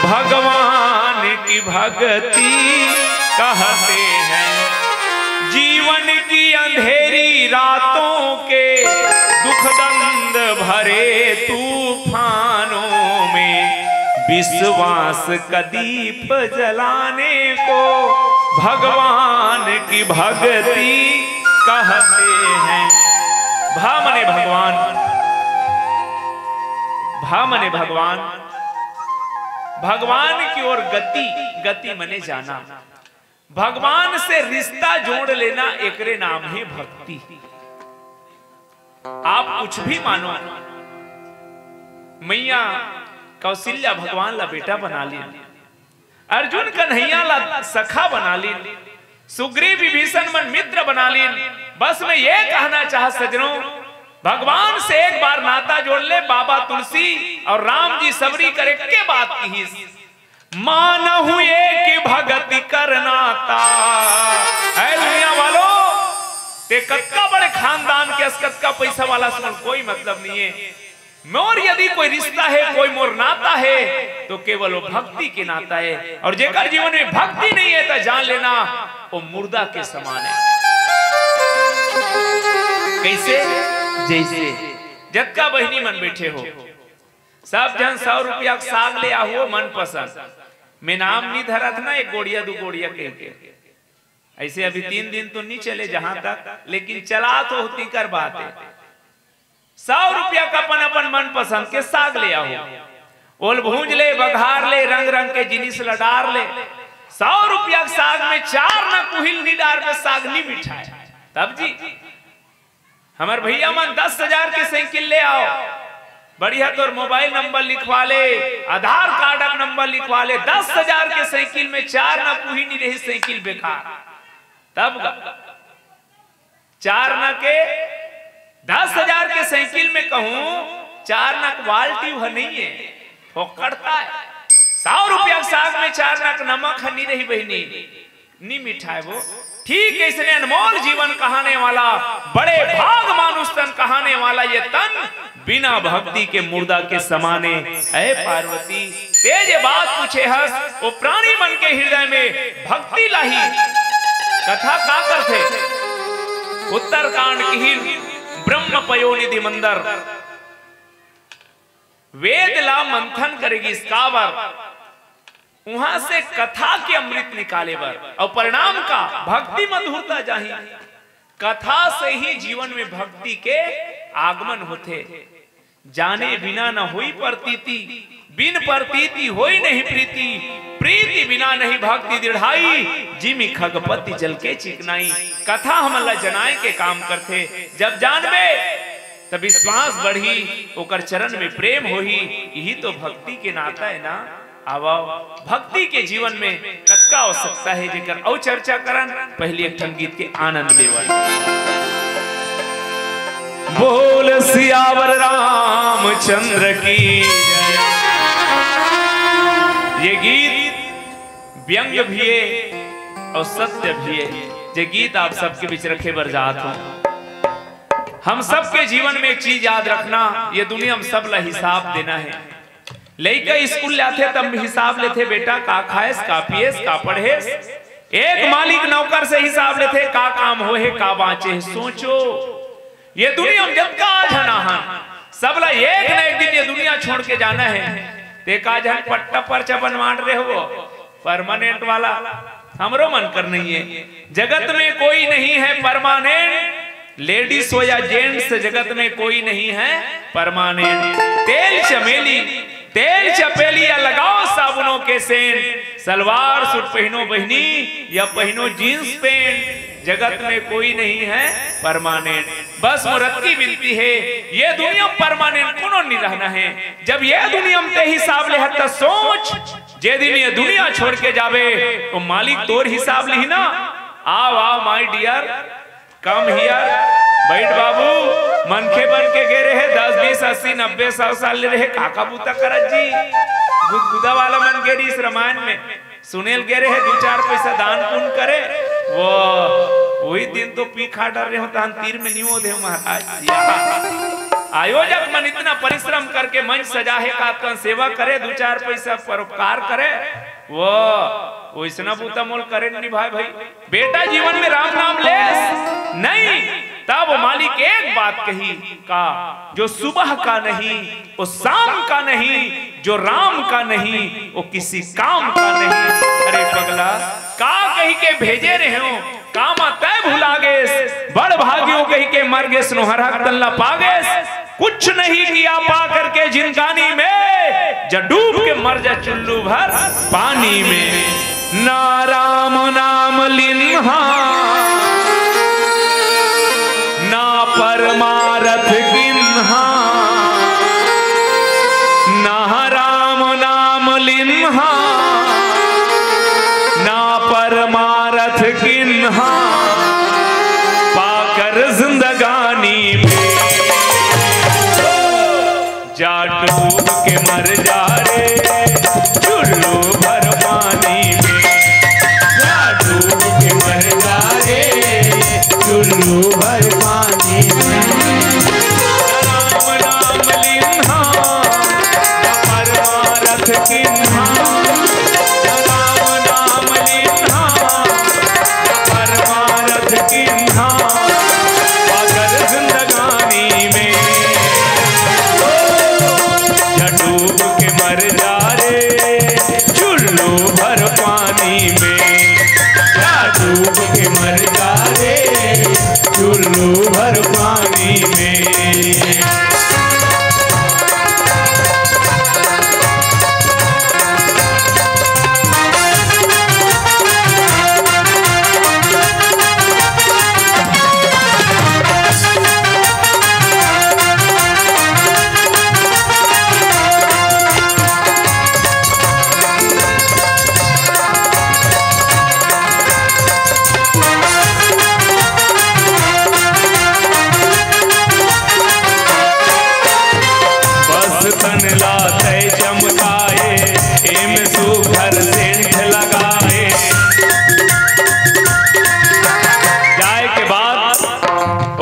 भगवान की भक्ति कहते हैं। जीवन की अंधेरी रातों के दुख दंद भरे तूफानों में विश्वास का दीप जलाने को भगवान की भक्ति कहते हैं। भा मने भगवान, भा मने भगवान, भगवान की ओर गति, गति मने जाना। भगवान से रिश्ता जोड़ लेना, एकरे नाम हे भक्ति। आप कुछ भी मानो, मैया कौशल्या भगवान ला बेटा बना लीन, अर्जुन कन्हैया ला सखा बना लीन, सुग्रीव विभीषण मन मित्र बना लीन। बस मैं ये कहना चाहत सजनों, भगवान से एक बार नाता जोड़ ले। बाबा तुलसी और राम जी सबरी करे के बात किहिस, मानहु एक भगति कर नाता। ऐ दुनिया वालों, ते कतका बड़े खानदान के अस, कतका पैसा वाला अस, मोर कोई मतलब नहीं है। मोर यदि कोई रिश्ता है, कोई मोर नाता है, तो केवल वो भक्ति के नाता है। और जेकर जीवन में भक्ति नहीं है, तो जान लेना वो मुर्दा के समान है। कैसे? जैसे जतका बहिनी मन बैठे हो, सब झन सौ रुपया के साग ले आहो, मनपसंद। मैं नाम नहीं धरत ना, एक गोड़िया, दू गोड़िया कह के। ऐसे अभी तीन दिन तो नहीं चले जहां तक, लेकिन चला तो होती कर बात है। सौ रुपया का अपन, अपन मनपसंद के साग ले आहो। ओल भूंज ले, बघार ले, रंग रंग के जिनिस ल डार ले, सौ रुपया के साग में चार नक उही ल नी डारबे, साग नी मिठाय। तब जी, हमर भैया मन दस हजार के साइकिल ले आव, बढ़िया तोर मोबाइल नंबर लिखवा ले, आधार कार्ड के नंबर लिखवा ले, दस हजार के साइकिल में चार नक उही नी रही, साइकिल बेकार। तब गा चार नक के, दस हजार के साइकिल में कहूं, चार नक वाल्टी ह नहीं है, फोकटता है। सौ रुपया के साग में चार नक नमक ह नहीं रही बहिनी, नी मिठाय वो। ठीक इसने अनमोल जीवन कहाने वाला, बड़े भाग मानुष तन कहाने वाला ये तन बिना भक्ति के मुर्दा के समाने। ऐ पार्वती, ते जे बात पूछे हस, वो प्राणी मन के हृदय में भक्ति लाही। कथा का करथे? उत्तरकांड किहिन ब्रह्म पयोनिधि मंदर, वेद ला मंथन करे गिस काबर? उहां से कथा के अमृत निकाले बर, अउ परिणाम का? भक्ति मधुरता जाही। कथा से ही जीवन में भक्ति के आगमन होथे। जाने बिना न होई प्रतीति, बिन प्रतीति होई नहीं प्रीति, प्रीति बिना नहीं भक्ति दृढ़ाई, जिमि खगपति जल के चिकनाई। कथा हमन ला जनाए के काम करथे। जब जानबे, त विश्वास बढ़ही, ओकर चरण में प्रेम होही। यही तो भक्ति के नाता है ना। आवव, भक्ति के जीवन में कतका आवश्यकता है, जेकर अउ चर्चा करन, पहली एक ठन गीत के आनंद लेवल। बोल सियावर रामचंद्र की जय। ये गीत व्यंग भी है और सत्य भी है। ये गीत आप सबके बीच रखे बर जात हूं। हम सबके जीवन में एक चीज याद रखना, ये दुनिया में सब ला हिसाब देना है। लइका स्कूल जाथे तब हिसाब लेथे, बेटा का खाएस, का पिएस, का पढ़ेस। एक मालिक नौकर से हिसाब लेथे, का काम होहे, का बांचे हे। सोचो, ये दुनिया में जतका झन आहन, सबला एक न एक दिन ये दुनिया छोड़ के जाना है। ते का झन पट्टा पर्चा बनवान रहे हो, परमानेंट वाला, हमरो मन कर नहीं है। जगत में कोई नहीं है परमानेंट, लेडीज हो या जेंट्स, जगत में कोई नहीं है परमानेंट। तेल चमेली, तेल चपेली या लगाओ साबुनों के सेंट, सलवार सूट पहनो बहिनी या पहनो जींस पैंट, जगत में कोई नहीं है परमानेंट। बस मोर अतकी विनती है, ये दुनिया में परमानेंट कोनो नहीं रहना है। जब ये दुनिया में ते हिसाब ले हत, त सोच, जे दिन ये दुनिया छोड़ के जाबे, वो मालिक तोर हिसाब लिही ना। आव, आव, my dear, come here, बैठ बाबू। मनखे बन के गे रहे, दस, बीस, अस्सी, नब्बे, सौ साल ले रहे, का का बूता करत जी? गुदगुदा वाला मन गे रहिस रामायण में, सुनेल गे रहे, दू चार पैसा दान पुण्य करे, वो, वही दिन तो पी खा डर रहे हो, तहन तीर में नहीं होदे महाराज। या। आयोजक मन इतना परिश्रम करके मंच सजा है, का कन सेवा करे, दू चार पैसा परोपकार करे, वो, वैसना बूता मोल करे नहीं भाई, भाई। बेटा जीवन में राम नाम लेस नहीं, तब वो मालिक एक बात कही का, जो सुबह का नहीं, वो शाम का नहीं, जो राम का नहीं, वो किसी काम का नहीं। अरे पगला, का कही के भेजे रहे हो, का मा तय भुला गेस, बड़ भाग्यो कही के मर गेस, नोहरा तल्ला पा गेस। कुछ नहीं किया पा करके जिंदगानी में, जब डूब के मर जा चुल्लू भर पानी में। ना राम नाम लिन्हा, ना परमारथ किन्हा, ना राम नाम लिन्हा, ना परमारथ किन्हा, पाकर जिंदगानी में। जा डूब के मर जा रे, चुल्लू भर पानी में। जा डूब के मर जा रे, चुल्लू भर पानी में। राम नाम लिन्हा, परमारथ किन्हा। राम नाम लिन्हा, परमारथ किन्हा। पाकर जिंदगानी में। जा डूब के मर जा रे, चुल्लू भर पानी में। जा डूब के मर जा रे, चुल्लू भर पानी में।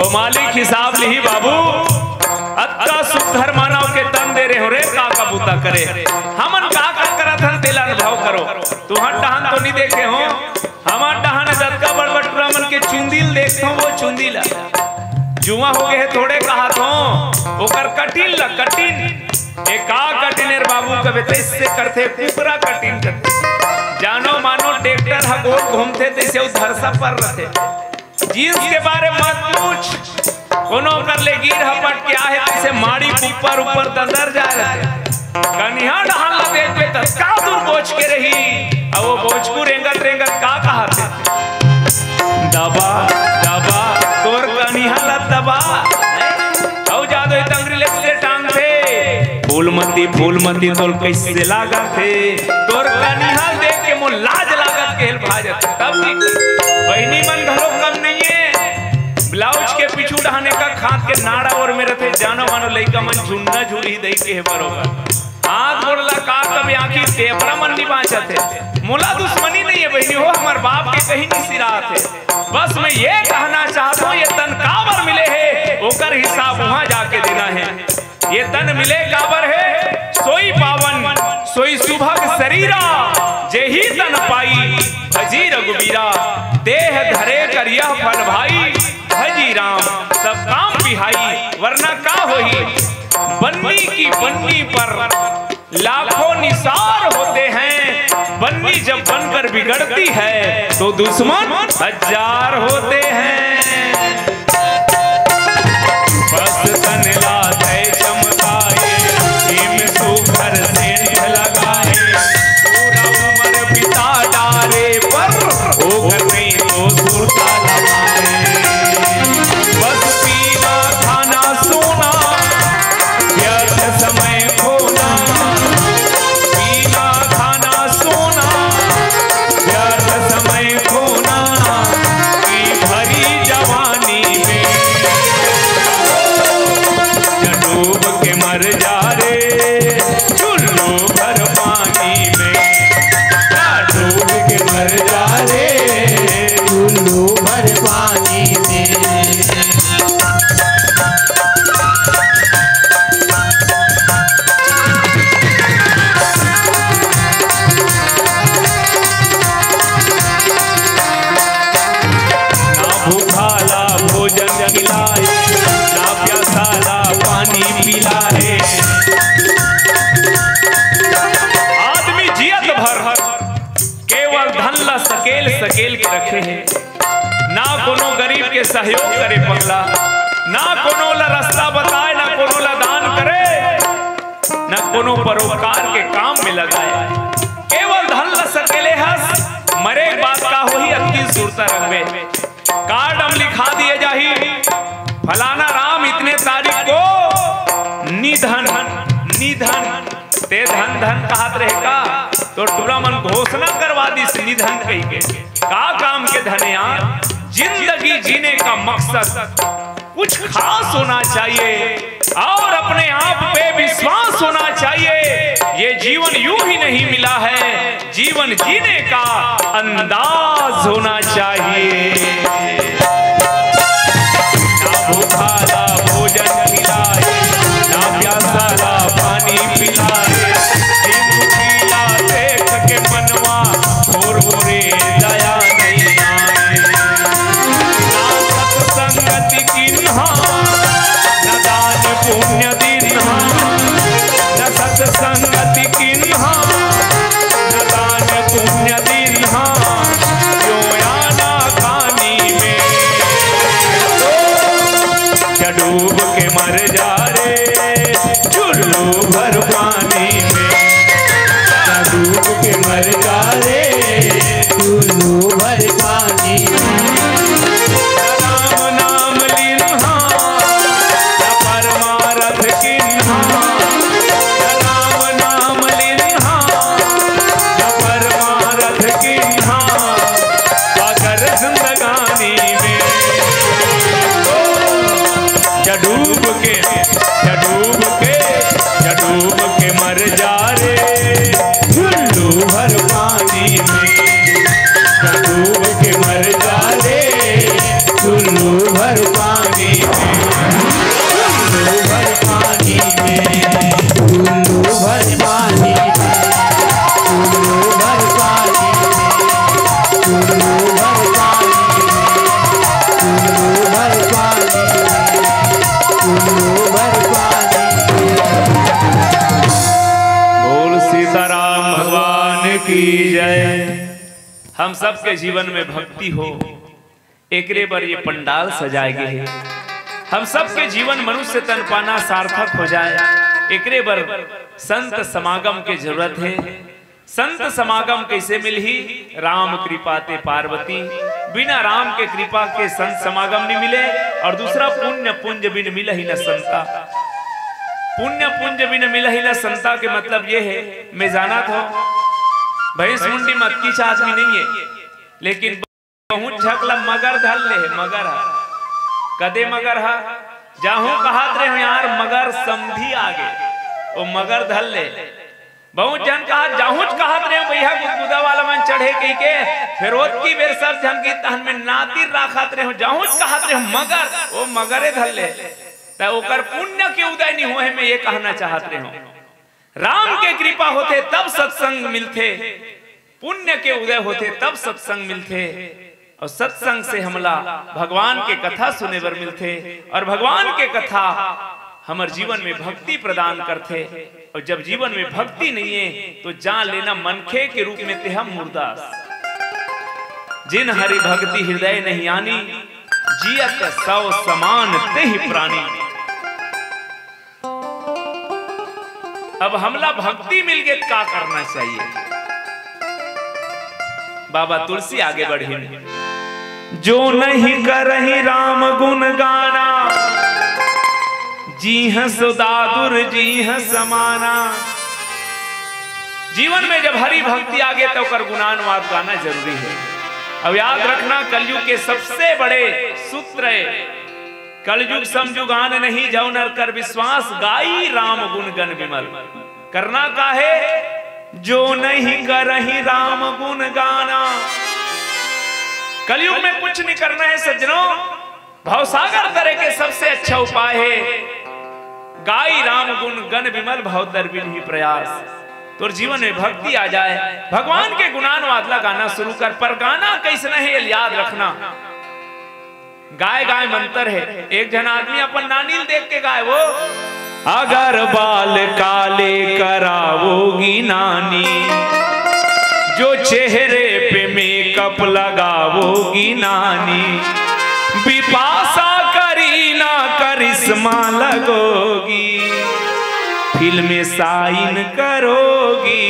ओ मालिक हिसाब लिही बाबू, अतका सुघर मानव के तन दे रहे हो रे, का का बूता करे, हमन का का करत हन तेला अनुभव करो। तुहर डहन तो नहीं देखे हो, हमर डहन जतका बड़ बड़ टुरा मन के चुंदी ल देखथों, वो चुंदी ला जुआ हो गए हे थोड़े कहत हो, ओकर कटिन ला कटिन, ए का कटिन रे बाबू कबे तैसे करथे, कुकरा कटिन करथे। जानो मानो ट्रैक्टर ह गोल घूमथे तैसे उ धरसा पर रथे। जींस के बारे मत पूछ, कोनो कर ले गिर हपट के आहे तैसे माड़ी के ऊपर ऊपर दंदर जाए रथे। कनिहा डहन ला देखबे त का दूर बोच के रही, अउ वो बोचकू रेंगत रेंगत का कहत हे, दबा दबा तोर कनिहा ला दबा। अउ जादो ए तंगरी ले से टांगथे, फूलमती फूलमती तोल कैसे लागत हे, तोर कनिहा देख के मोर लाज लागत के हेल भाजत। तब भी बहिनी मन घलो कम नहीं है, ब्लाउज के पीछू डहने का खात के नाड़ा ओर में रथे, जानो मानो लइका मन झुन्ना झुरी दई के हे बरोबर। हाथ गोड़ ला का कभी आंखी तेपरा मन नहीं बांचत हे। मोला दुश्मनी नहीं है बहिनी हो, हमर बाप के कहीं नहीं सिरात हे। बस मैं ये कहना चाहत हूँ, ये तन काबर मिले हे, ओकर हिसाब वहां जाके देना हे। ये तन मिले काबर हे, सोई पावन सोई सुभग शरीरा, जेही तन पाई भजी रघुबीरा। देह धरे कर यह फल भाई भजी राम, सब काम बिहाई, वरना का होही। बन्नी की बन्नी पर लाखों निसार होते हैं, बन्नी जब बनकर बिगड़ती है तो दुश्मन हजार होते हैं। बस तन ला तय चमकाए, एम सुघर सेंध लगाए, पूरा उमर बिता डारे पर ओकर नहीं तो सुरता लगाए। बस पीना खाना सोना, व्यर्थ समय खोना, पीना खाना सोना, व्यर्थ समय खोना, की भरी जवानी में। या डूब के मर जा रे, चुल्लू भर पानी में। या डूब के मर जा रे, चुल्लू भर पानी में। ना भूखाला भोजन खिलाए, ना प्यासाला पानी पिलाए। आदमी जियत भर केवल धन ला सकेल सकेल के रखे हे, ना कोनो गरीब के सहयोग करे पगला, ना कोनो ला रास्ता बताए, ना कोनो ला दान करे, ना कोनो परोपकार के काम में लगाए। केवल धन ला सकेले हस, मरे के बाद का होही, अतकी सुरता रखबे। कार्ड म लिखा दिए जाही, फलाना राम इतने तारीख को निधन, निधन। ते धन धन कहत रहे का? तो टुरा मन घोषणा करवा दिस निधन कही के। का काम के धन यार? जिंदगी जीने का मकसद कुछ खास होना चाहिए और अपने आप पे विश्वास होना चाहिए। ये जीवन यूं ही नहीं मिला है, जीवन जीने का अंदाज होना चाहिए। ना भूखाला भोजन खिलाए, ना प्यासाला पानी पिलाए। दिन दुखीला देख के मनवा थोर मोरे दया नहीं आए। ना सत्संगति किन्हा, ना दान पुण्य दिन्हा, ना सत्संगति किन्हा, ना दान पुण्य दिन्हा, यो आना खानी में। या डूब के मर जा रे, चुल्लू भर पानी में। या डूब के मर जा रे, चुल्लू भर पानी में। राम नाम लिन्हा, न परमारथ किन्हा। राम नाम लिन्हा, न परमारथ किन्हा। अगर जिंदगानी में या डूब के, या डूब के, या डूब के मर जा रे, चुल्लू भर पानी में। या डूब के मर जा रे, चुल्लू भर पानी बोल सीताराम भगवान की जय। हम सबके जीवन में भक्ति हो, एकरे बर ये पंडाल सजाए गे हे। हम सबके जीवन मनुष्य तन पाना सार्थक हो जाए, एकरे बर संत समागम के जरूरत हे। संत समागम कैसे मिलही? राम कृपा ते पार्वती, बिना राम के कृपा के संत समागम नहीं मिले। और दूसरा, पुण्य पुंज बिन मिलही न संता। पुण्य पुंज बिन मिलही न संता के मतलब ये है, मैं जाना था भैंस मुंडी मत कीच आदमी नहीं है, लेकिन बहुत झक ला मगर धर ले हे, मगर ह। कदे मगर ह? जाहूं कहत रहे हो यार, मगर समधी आगे, वो मगर धर ले। बहुत झन कहा, जाहूंच कहत रहे हो भैया, गुदगुदा वाला मन चढ़े कहि के, फिर ओतकी बेर सब झन की तहन में नातिर राखत रहे हो, जाहूंच कहत रहे हो मगर, वो मगरे धर ले। त ओकर पुण्य के उदय नहीं होए, मैं ये कहना चाहत रहे हूं। राम के कृपा होथे तब सत्संग मिलथे, पुण्य के उदय होथे तब सत्संग मिलथे। और सत्संग से हमला भगवान के कथा सुने बर मिलथे, और भगवान के कथा हमर जीवन में भक्ति प्रदान करथे। और जब जीवन में भक्ति नहीं है, तो जान लेना मनखे के रूप में ते हम मुर्दा अस। जिन हरि भक्ति हृदय नहीं आनी, जियत सौ समान तेहि प्राणी। अब हमला भक्ति मिल गे, का करना चाहिए? बाबा तुलसी आगे बढ़िन, जो नहीं करही राम गुण गाना, जीह सो दादुर जीह समाना। जीवन में जब हरि भक्ति आगे, तो ओकर गुणानुवाद गाना जरूरी है। अब याद रखना, कलयुग के सबसे बड़े सूत्र है, कलयुग समयुग आन नहीं, जौ नर कर विश्वास, गाई राम गुण गन विमल। करना का है? जो नहीं करही राम गुण गाना। कलयुग में कुछ नहीं करना है सज्जनों, भवसागर तरे के सबसे अच्छा उपाय है, गाई राम गुण गन विमल, भव तर बिन ही प्रयास। तोर जीवन में भक्ति आ जाए, भगवान के गुणानुवाद ला गाना शुरू कर। पर गाना कैसना है, ये याद रखना। गाय गाय मंतर है। एक झन आदमी अपन नानी ल देख के गाय, वो अगर बाल काले करावोगी नानी, जो चेहरे पे मेकअप लगावोगी नानी, बिपाशा करीना करिश्मा लगोगी, फिल्म साइन करोगी,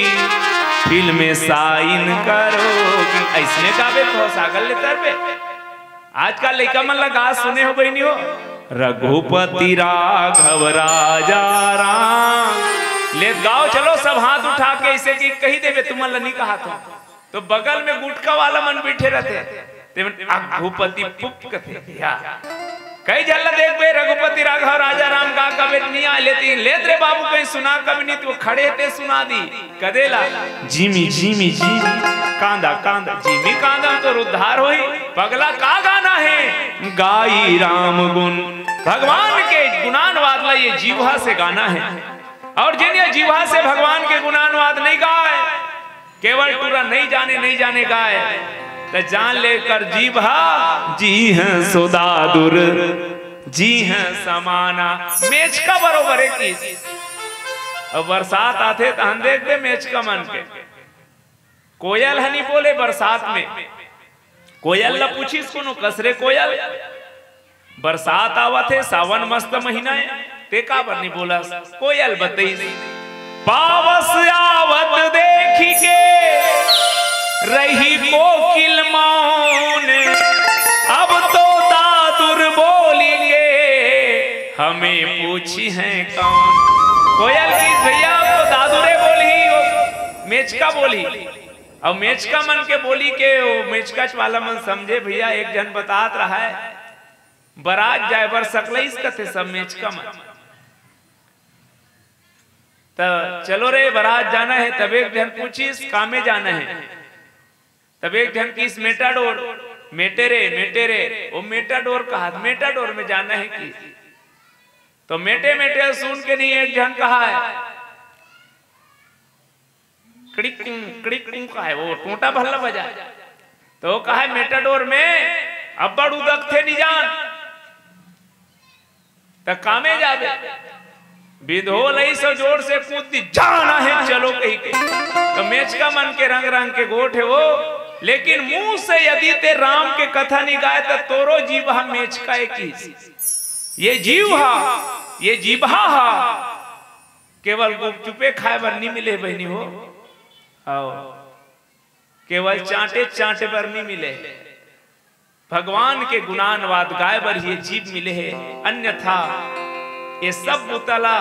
फिल्म साइन करोगी। ऐसने गावे तो सागर ले तर पे। आजकल लइका मन ला गा सुने हो बहिनी हो, रघुपति राघव राजा राम। ले गाओ, चलो सब हाथ उठा के, ऐसे कि कही देबे तुमन ला नहीं कहा था। तो बगल में गुटखा वाला मन बैठे रहते, ते मन अघुपति पुप कथे या। कई झन ला देखबे, रघुपति राघव राजा राम गा कबे नहीं आ लेती, लेत रे बाबू कहीं सुना कबे नहीं, तो खड़े ते सुना दी। कदेला जिमी जिमी जिमी, कांदा कांदा जिमी कांदा, तो उद्धार होई। पगला का गाना है? गाई राम गुण। भगवान के गुणानुवाद ला ये जीवा से गाना है। और जिन ये जीवा से भगवान के गुणानुवाद नहीं गाए, केवल टूरा नहीं जाने, नहीं जाने गाए, तो जान लेकर जीवा जी हैं सुदादुर, जी हैं समाना। मेचका बरोबर है कि अब बरसात आथे तहन देखबे मेचका मन के। कोयल ह नहीं बोले बरसात में। कोयल ला पूछिस कोनो, "कस रे कोयल, बरसात आवत हे, सावन मस्त महीना हे, ते काबर नहीं बोलस?" कोयल बतईस, "पावस आवत देखी के रही कोकिल मौन, अब तो दादुर बोली के हमें पूछी हैं कौन।" कोयल की, "भैया, अब तो दादुरे बोलही, वो मेचका बोलही।" अब मेचका मन के बोली के वो मेचकाच वाला मन समझे, भैया, एक झन बतात रहा है, बरात जाए बर सकलईस कथे सब मेचका मन। त चलो रे, बरात जाना है, तब एक झन पूछिस, "कामे जाना है?" तब एक झन किस, "मेटाडोर।" "मेटे रे, मेटे रे, वो मेटाडोर कहा, मेटाडोर में जाना है कि?" तो मेटे मेटे सुन के नहीं, एक झन कहा है, "कड़िक कुं, कड़िक कुं" कहा है, वो टोंटा भल्ला बजा। तो कहा है, "मेटाडोर में अब्बड़ उदकथे नहीं जान।" त कामे जाबे। बिंधो लइस अउ जोर से कूद दिस, "जाना हे, चलो," कहिके। त मेचका मन के रंग रंग के गोठ हे वो, लेकिन मुंह से यदि ते राम के कथा नि गाय त तोरो जीभ ह मेचका ए किहिस। ये जीव ह, ये जीभा ह, केवल गुपचुपे खाय बर नि मिले हे बहिनी हो, अउ केवल चांटे चांटे बर नि मिले हे। भगवान के गुणानुवाद गाय बर ये जीभ मिले हे, अन्यथा ये सब बुता ला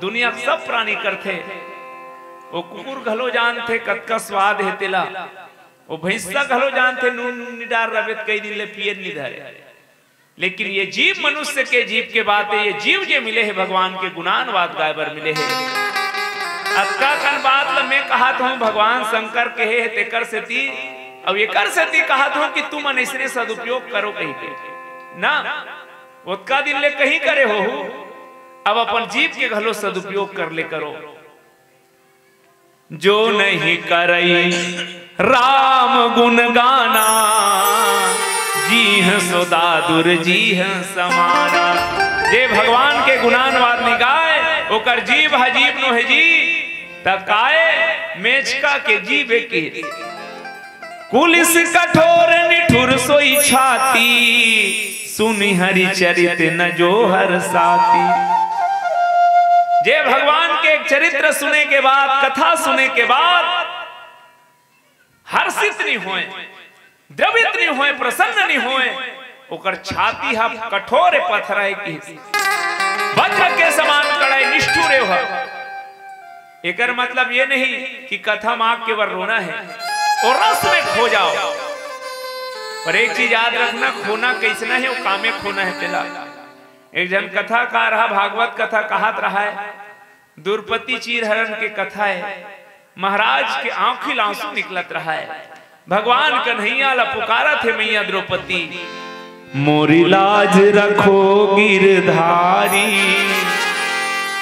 दुनिया के सब प्राणी करथे। वो कुकुर घलो जानथे कतका स्वाद हे तेला, वो भैंसा घलो जानथे नून नून नि डार रबे त कई दिन ले पिए नि धरे। लेकिन ये जीव मनुष्य के जीव के बात हे, ये जीव जे मिले हे भगवान के गुणानुवाद गाय बर मिले हे। अतका कन बात ल मैं कहत हूं, भगवान शंकर कहे हे तेकर सेती, अउ एकर सेती कहत हूं कि तुमन इसने सदुपयोग करो कहिके ना, ओतका दिन ले कहीं करे होहू, अब अपन जीव के घलो सदुपयोग कर ले करो। जो नहीं करई राम गुण गाना, जीह सो दादुर जीह समाना। जे भगवान के गुणानुवाद नि गाय, ओकर जीव ह जीव नोहे जी, त काय मेचका के जीव ए किहिस। कुलिस कठोर निठुर सोई छाती, सुनि हरि चरित न जो हर साती। जे भगवान के चरित्र सुने के बाद, कथा सुने के बाद हर्षित नि होय, द्रवित नि होय, प्रसन्न नि होय, ओकर छाती ह कठोर ए, पथरा ए किहिस, वज्र के समान कड़ा ए, निष्ठुर ए ओह। एकर मतलब ये नहीं कि कथा म आके बर रोना हे, ओ रस में खो जाव। पर एक चीज याद रखना, खोना कइसना हे, ओ कामे खोना हे तेला। एक झन कथाकार ह भागवत कथा कहत रहय, द्रौपदी चीरहरण के कथा हे। महाराज के आंखी ल आंसू निकलत रहय। भगवान कन्हैया ला पुकारत हे, "मैया द्रौपदी, मोरी लाज रखो गिरधारी,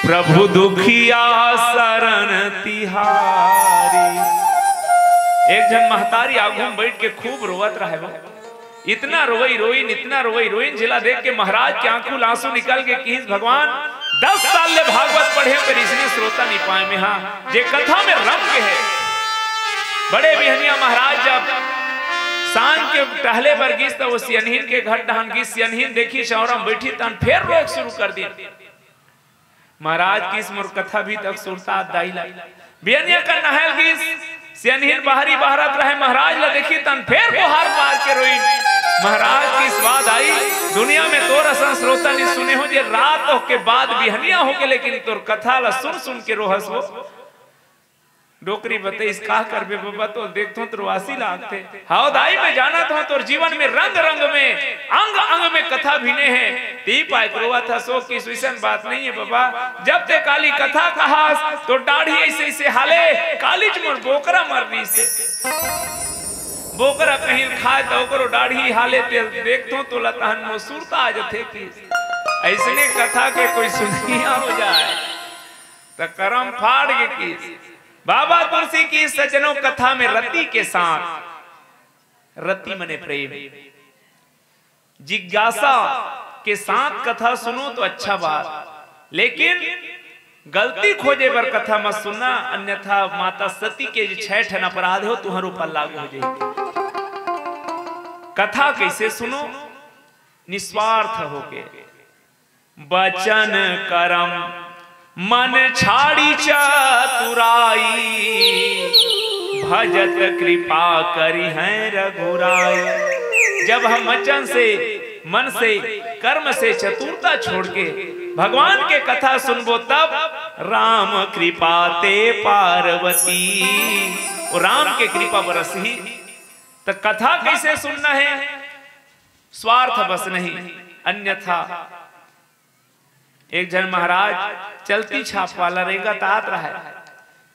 प्रभु दुखिया शरण तिहारी।" एक झन महतारी आगू में बैठ के खूब रोवत रहय वो। इतना रोई रोइन, इतना रोई रोइन, जेला देख के महाराज के आंखू ले आंसू निकल के किहिस, "भगवान, दस साल ले भागवत पढ़े, पर इसने श्रोता नि पाए में हा, जे कथा में रम गे हे।" बड़े बिहनिया महाराज जब सांझ के टहले बर गिस, त वो सियनहिन के घर डहन गिस। सियनहिन देखिस चौरा में बइठी, तहन फेर रोए शुरू कर दिन। महाराज किहिस, "मोर कथा भी तक सुरता दाई ला।" बिहनिया कन नहाय ल गिस, सियनहिन बाहरी बहरत रहय, महाराज ला देखिस तहन फेर बोहार पार के रोइन। महाराज किहिस, "वाह दाई, दुनिया में तोर असन श्रोता नि सुने हों, जे रात होके बाद बिहनिया होगे, लेकिन तोर कथा ला सुन सुन के रोहस वो।" डोकरी बतइस, "का करबे बबा, तोला देखथों त रोवासी लागथे।" "हव दाई, मैं जानत हंव, तोर जीवन में रंग रंग में, अंग अंग में कथा भिने हे, तेही पाय के रोवत हस।" ओ किहिस, "अइसन बात नइ हे बबा, जब ते काली कथा कहस, तोर डाढ़ी अइसे अइसे हाले, कालीच मोर बोकरा मर रहिसे। बोकरा कहीं ल खाय त ओकरो डाढ़ी हाले, तेला देखथों तोला तहन मोर सुरता आ जथे कि अइसने कथा के कोई सुनइया हो जाय।" त करम फाड़ गे किहिस। बाबा तुलसी किहिस, सज्जनों, कथा में रति के साथ, रति मने प्रेम, जिज्ञासा के साथ कथा सुनो तो अच्छा बात, लेकिन गलती खोजे बर कथा मत सुनना, अन्यथा माता सती के जे छह ठन अपराध हो, तुहर ऊपर लागू हो जाही। कथा कइसे सुनो? निस्वार्थ होके। बचन करम मन छाड़ी चतुराई, भजत कृपा करिहैं रघुराई। जब हम वचन से, मन से, कर्म से चतुरता छोड़ के भगवान के कथा सुनबो, तब राम कृपा ते पार्वती, वो राम के कृपा बरसही। त कथा कइसे सुनना हे? स्वार्थ बस नहीं, अन्यथा एक झन महाराज चलती छाप वाला रेंगत आत रहय।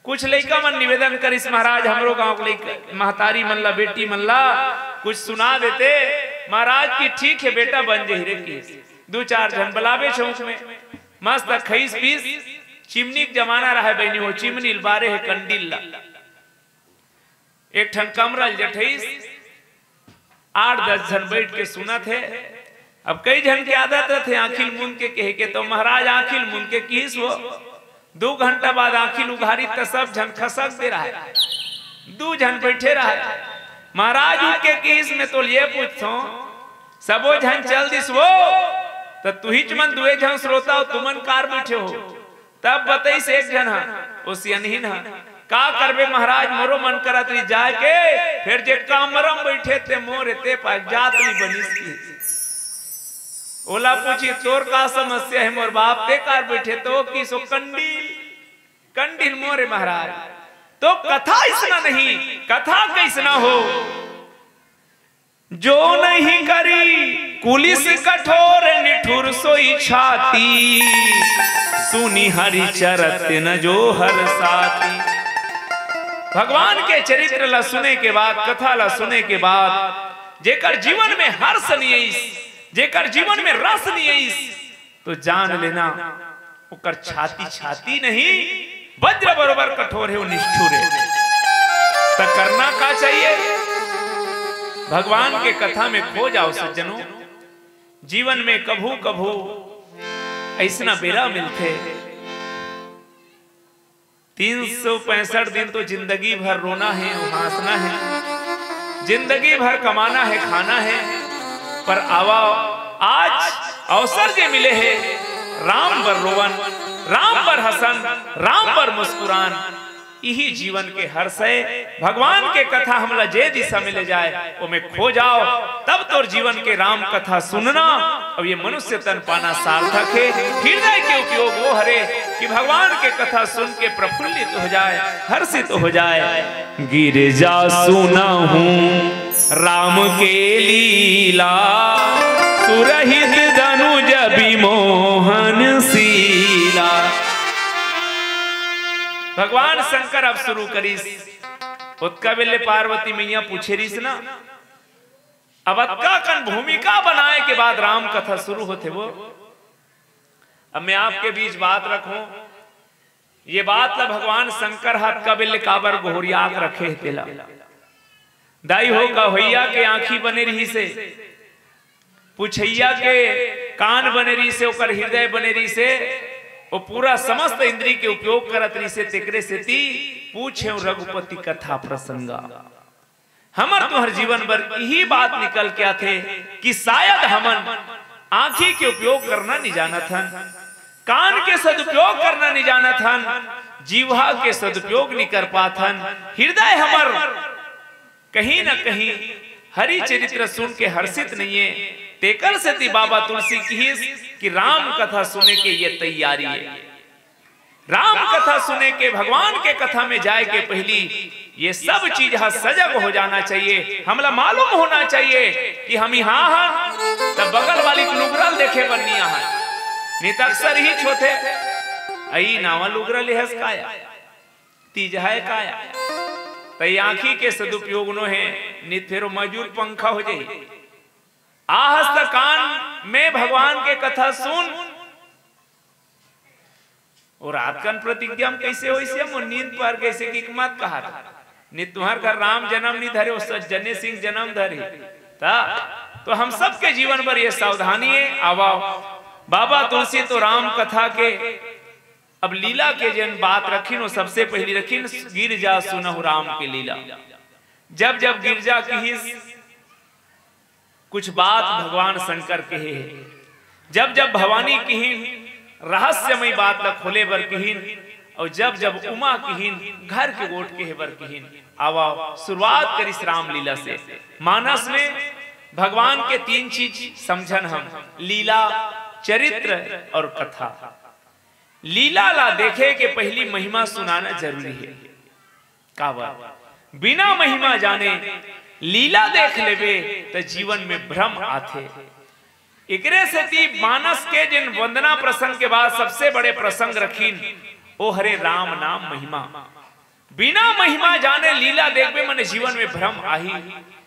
कुछ लइका मन निवेदन करिस, "महाराज, हमरो गांव के लइका, महतारी मन ला, बेटी मन ला कुछ सुना देते।" महाराज किहिस, "ठीक हे बेटा, बन जही रे," किहिस। दू चार झन बलाबे चौक में, मस्त खइस पीस, चिमनी के जमाना रहय बहिनी, वो चिमनी ल बारे हे कंडील ला। एक ठन कमरा ल जठइस, आठ दस झन बइठ के सुनत हे। अब कई झन के आदत रथे आँखी ल मूंद के कहे के, तो महाराज आँखी ल मूंद के किहिस वो। दू घंटा बाद आँखी ल उघारी त सब झन खसक दे रहय, दू झन बइठे रहय। महाराज उठ के किहिस, "मैं तो ये पूछथों, सबो झन चल दिस वो, त तुहिच मन दुए झन श्रोता हो, तुमन काबर बइठे हो?" तब बतइस एक झन ह, ओ सियनहिन ह, "का करबे महाराज, मोरो मन करत रहिस जाय के, फेर जे कमरा म बइठे ते मोर एते पास जात नइ बनिस।" ओला पूछिस, "तोर का समस्या हे मोर बाप, ते काबर बइठे?" तो किहिस, "ओ कंडील, कंडील मोर ए महाराज।" तो कथा अइसना नहीं, कथा कइसना हो, "जो नहीं करी कुलिस कठोर, निठुर सोई छाती, सुनि हरि चरत न जो हर साथी।" भगवान के चरित्र ला सुने के बाद, कथा ला सुने के बाद, जेकर जीवन में हर्ष नइ आइस, जेकर जीवन में रस नइ आइस, तो जान लेना, ओकर छाती छाती नहीं, वज्र बरोबर कठोर हे, वो निष्ठुर हे। त करना का चाहिए? भगवान के कथा में खो जाओ सज्जनों। जीवन में कभू कभू अइसना बेरा मिलथे, तीन सौ पैंसठ दिन तो जिंदगी भर रोना हे, हाँसना हे, जिंदगी भर कमाना हे, खाना हे, पर आवा, आज अवसर जे मिले हे, राम बर रोवन, राम बर हँसन, राम बर मुस्कुरान, इही जीवन के हर्ष हे। भगवान के कथा हमला जे दिशा में ले जाय, ओमे खो जाओ, तब तोर जीवन के राम कथा सुनना अउ ये मनुष्य तन पाना सार्थक हे। हृदय के उपयोग वो हरे कि भगवान के कथा सुन के प्रफुल्लित हो जाय, हर्षित हो जाय। गिरजा सुनहूँ राम के लीला, सुरहित दनुज विमोहन सीला। भगवान शंकर अब शुरू करिस। ओतका बेर ले पार्वती मैया पूछे रिहिस ना, अब अतका कन भूमिका बनाए के बाद राम कथा शुरू होथे वो। अब मैं आपके बीच बात रखूं, ये बात ला भगवान शंकर ह अतका बेर ले काबर गोहरिया के रखे हे तेला। दाई हो, कहवइया के आँखी बने रिहिसे, पुछइया के कान बने रिहिसे, ओकर हृदय बने रिहिसे, वो पूरा समस्त इंद्री के उपयोग करत रिहिसे, तेकरे सेती पूछेंव रघुपति कथा प्रसंगा। हमर तुंहर जीवन बर इही बात निकल के आथे कि शायद हमन आँखी के उपयोग करना नइ जानत हन, कान के सदुपयोग करना नइ जानत हन, जीवा के सदुपयोग नइ कर पात हन, हृदय हमर कहीं न कहीं हरि चरित्र सुन के हर्षित नइये। तेकर सेती बाबा तुलसी किहिस कि राम कथा सुने के ये तैयारी हे। राम कथा सुने के, भगवान के कथा में जाए के पहिली ये सब चीज ह सजग हो जाना चाहिए। हमला मालूम होना चाहिए कि हम इहाँ हन, त बगल वाली के लुगरा ल देखे बर नइ आहन। नइ त अक्सर इहीच होथे, "अई नावा लुगरा लेहस का या, तीज हे का या?" त ये आँखी के सदुपयोग नो हे, नइ त फेर वो मजूर पंखा हो जाही। आहस त कान में भगवान के कथा सुन। वो रात कन प्रतिज्ञा म कइसे होइस, मोर नींद पर कइसे कि मत कहा था। नइ तुंहर घर राम जनम नइ धरे, वो सज्जने सिंह जनम धरे। त, तो हम सबके जीवन बर ये सावधानी हे। आवा, बाबा तुलसी तो राम कथा के अब लीला के जेन बात रखिन, वो सबसे पहिली रखिन, "गिरजा सुनहु राम के लीला।" जब जब गिरजा किहिस, कुछ बात भगवान शंकर कहे हे। जब जब भवानी किहिन, रहस्यमय बात ला खोले बर किहिन, अउ जब जब उमा किहिन, घर के गोठ कहे बर किहिन। आवा, शुरुआत करिस रामलीला से। मानस में भगवान के तीन चीज समझन हम, लीला, चरित्र अउ कथा। लीला ला देखे के पहिली महिमा सुनाना जरूरी हे। काबर? बिना महिमा जाने लीला देख लेबे त जीवन में भ्रम आथे। एकरे सेती मानस के जेन वंदना प्रसंग के बाद सबसे बड़े प्रसंग रखिन, ओ हरे राम नाम महिमा। बिना महिमा जाने लीला देखबे मने जीवन में भ्रम आही।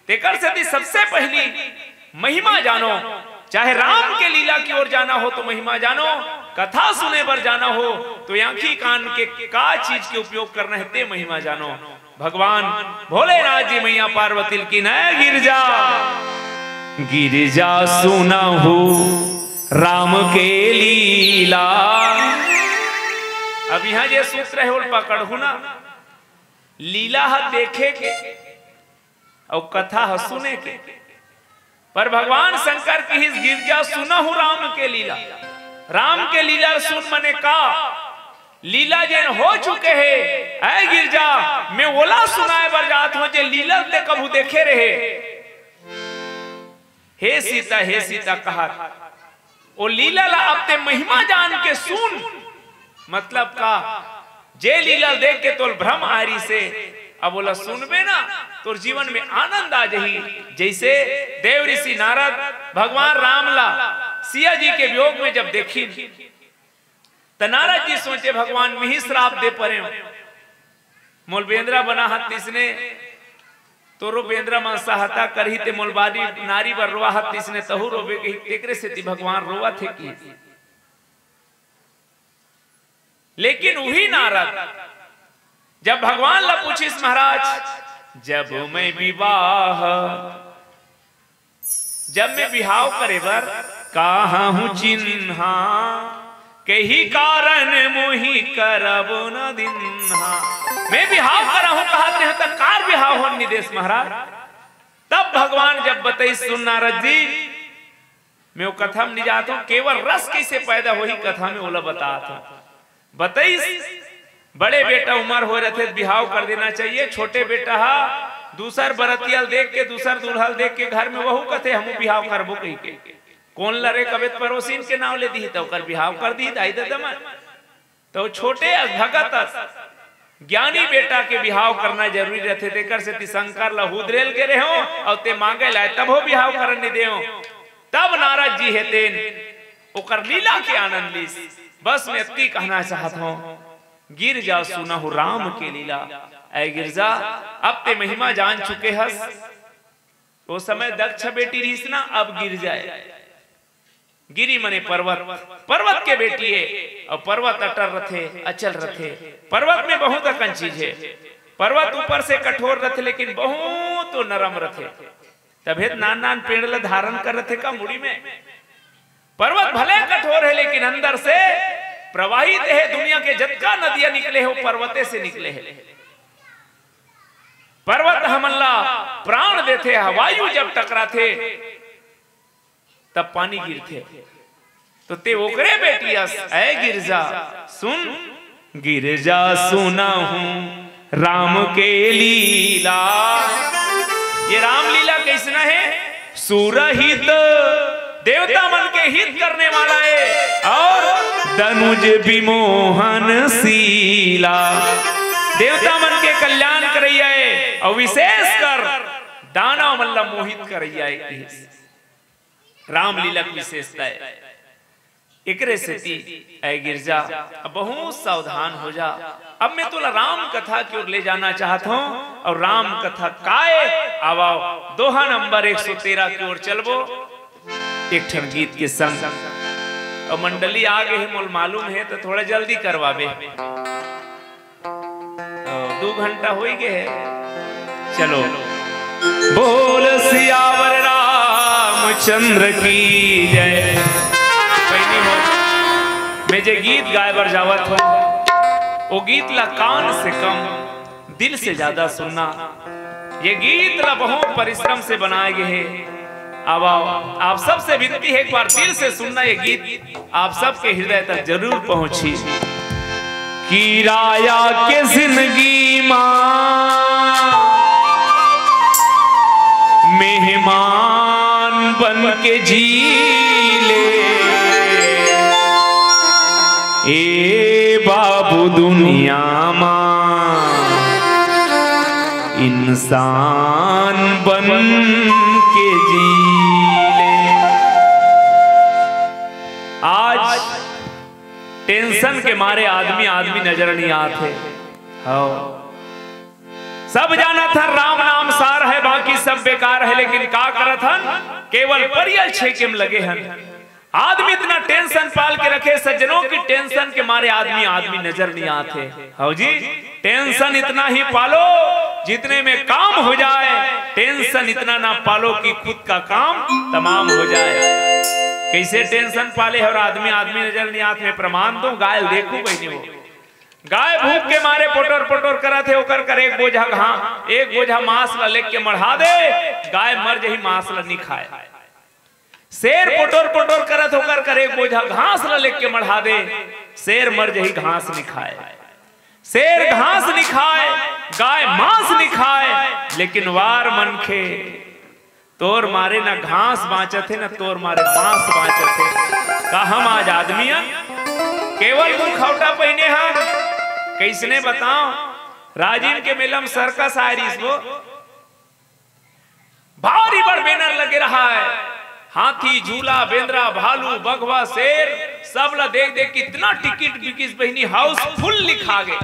तेकर सेती सबसे पहिली महिमा जानो, चाहे राम के लीला की ओर जाना हो तो महिमा जानो, कथा सुने बर जाना हो तो आँखी कान के का चीज के उपयोग करना हे ते महिमा जानो। भगवान भोलेनाथ जी, मैया पार्वती ल कीन हे गिरजा। गिरजा सुनहु राम के लीला। अब इहाँ जे सूत्र हे, ओला पकड़हु ना, लीला ह देखे के अउ कथा ह सुने के। पर भगवान शंकर किहिस, गिरजा सुनहु राम के लीला। राम के लीला सुन मने का? लीला जेन हो चुके हे, ऐ गिरजा, मैं ओला सुनाए बर जात हूँ, जे लीला ते कभू देखे रहे। हे सीता, हे सीता कहत, ओ लीला ला अब ते महिमा जान के सुन। मतलब का? जे लीला देख के तोल भ्रम आ रिसे, अब ओला सुनबे ना, तोर जीवन में आनंद आ जही। जैसे देव ऋषि नारद भगवान राम ला सिया जी के वियोग में जब देखिन, त नारद जी सोचे, भगवान, मिही श्राप दे परे हूँ। मोल बेंदरा बना हत तिसने, तोरो बेंदरा मन सहायता करही, ते मोल बारी नारी बर रोवा हत तिसने, तहू रोबे कही, तेकरे सेती भगवान रोवत हे कि। लेकिन उही नारद जब भगवान ला पूछिस, महाराज, जब मैं विवाह, जब मैं बिहाव करे बर काहूँ चिन्हा, कही कारण मोही करब न दिन्हा। मैं बिहाव करहूँ कहत रहे, त कार बिहाव होन नि देस महाराज। तब भगवान जब बतइस, सुन नारद जी, मैं वो कथा में नि जात हूँ, केवल रस कैसे पैदा होही कथा में, ओला बतात हूँ। बतइस, बड़े बेटा उमर होए रथे, बिहाव कर देना चाहिए। छोटे बेटा हा दूसर बरतिया ल देख के, दूसर दूल्हा ल देख के घर में वहू कथे, हमू बिहाव करबो कहि के। कोन ल रे कबे त परोसिन के नाव ले दिही, त ओकर बिहाव कर दिही दाई ददा मन। त वो छोटे अस, भगत अस, ज्ञानी बेटा के बिहाव करना जरूरी रथे। तेकर सेती शंकर ल हुदरेल गे रहे हो, अउ ते मांगे लाए, तभो बिहाव करन नि देव। तब नारद जी हे तेन ओकर लीला के आनंद लीस। बस मैं अतकी कहना चाहत हूँ, गिरजा सुनहु राम के लीला। ऐ गिरजा, अब ते महिमा जान चुके हस। वो समय दक्ष बेटी रहिस ना, अब गिरजा ए। गिरी मने पर्वत, पर्वत के बेटी ए, अउ पर्वत अटल रथे, अचल रथे। पर्वत में बहुत अकन चीज हे। पर्वत ऊपर से कठोर रथे, लेकिन बहुत नरम रथे। तभे त नान नान पेड़ ल धारण कर रथे का मुड़ी में। पर्वत भले कठोर हे, लेकिन अंदर से प्रवाहित हे। दुनिया के जतका नदिया निकले हे, वो पर्वते से निकले हे। पर्वत हमन ला प्राण देथे, वायु जब टकराथे, तब पानी गिरथे। तो ते ओकरे बेटी अस, ऐ गिरजा, सुन, गिरजा सुनहु राम के लीला। ये रामलीला कैसना हे? सुरहित, देवता मन के हित करने वाला हे, अउ दनुज विमोहन शीला, देवता मन के कल्याण करइया हे, अउ विशेषकर दानव मन ला मोहित करइया हे। रामलीला के विशेषता हे। एकरे सेती ऐ गिरजा, अब बहुत सावधान हो जा। अब मैं तोला राम कथा के ओर ले जाना चाहत हूँ, अउ राम कथा काय, आवा, दोहा नंबर एक सौ तेरह के ओर चलबो, एक ठन गीत के संग। अउ मंडली आ गे हे, मोल मालूम हे, त थोड़ा जल्दी करवाबे। अ, दू घंटा होई गे हे। चलो, बोल सियावर रामचंद्र की जय। बहिनी हो, मैं जे गीत गाए बर जावत हूँ, वो गीत ला कान से कम, दिल से ज्यादा सुनना। ये गीत ला बहुत परिश्रम से बनाए गे हे। अब आओ, आप सबसे विनती हे, एक बार दिल से सुनना ये गीत। आप सबके हृदय तक जरूर पहुंची। कि राया के जिंदगी मा मेहमान बन के जी ले, ए बाबू दुनिया मा इंसान बन के जी ले। आज टेंशन के मारे आदमी, आदमी नजर नहीं आत हे। हव। सब जानत हन राम नाम सार हे, बाकी सब बेकार हे, लेकिन का करत हन? केवल परियल छेके म लगे हन। आदमी इतना टेंशन पाल के रखे सज्जनों, कि टेंशन के मारे आदमी, आदमी नजर नहीं आत हे। हव जी, टेंशन इतना ही पालो जितने में काम हो जाए, टेंशन इतना ना पालो कि खुद का काम तमाम हो जाए। कैसे टेंशन पाले हे अउ आदमी, आदमी नजर नहीं आत, मैं प्रमाण दूं, गाय ल देखू बहिनी हो। गाय भूख के मारे पोटोर पोटोर करत हे, ओकर कर एक बोझा घा-, एक बोझा मांस ला लेके मढ़ा दे, गाय मर जही, मांस ला नी खाए। शेर पोटोर पोटोर करत हे, ओकर कर एक बोझा घास ला लेके मढ़ा दे, शेर मर जही, घास नी खाए। शेर घास नी खाए, गाय मांस नी खाए, लेकिन वार मनखे, तोर मारे ना घास बांचत हे, ना तोर मारे मांस बांचत हे। का हम आज आदमी अन? केवल मुखौटा पहिने हन, कइसने बताओ? राजिम के मेला म सर्कस आय रिहिस वो, भारी बड़ बैनर लगे रहय, हाथी, झूला, बेंदरा, भालू, बघवा, शेर, सब ला देख देख के इतना टिकट बिकिस बहिनी, हाउसफुल लिखा गे।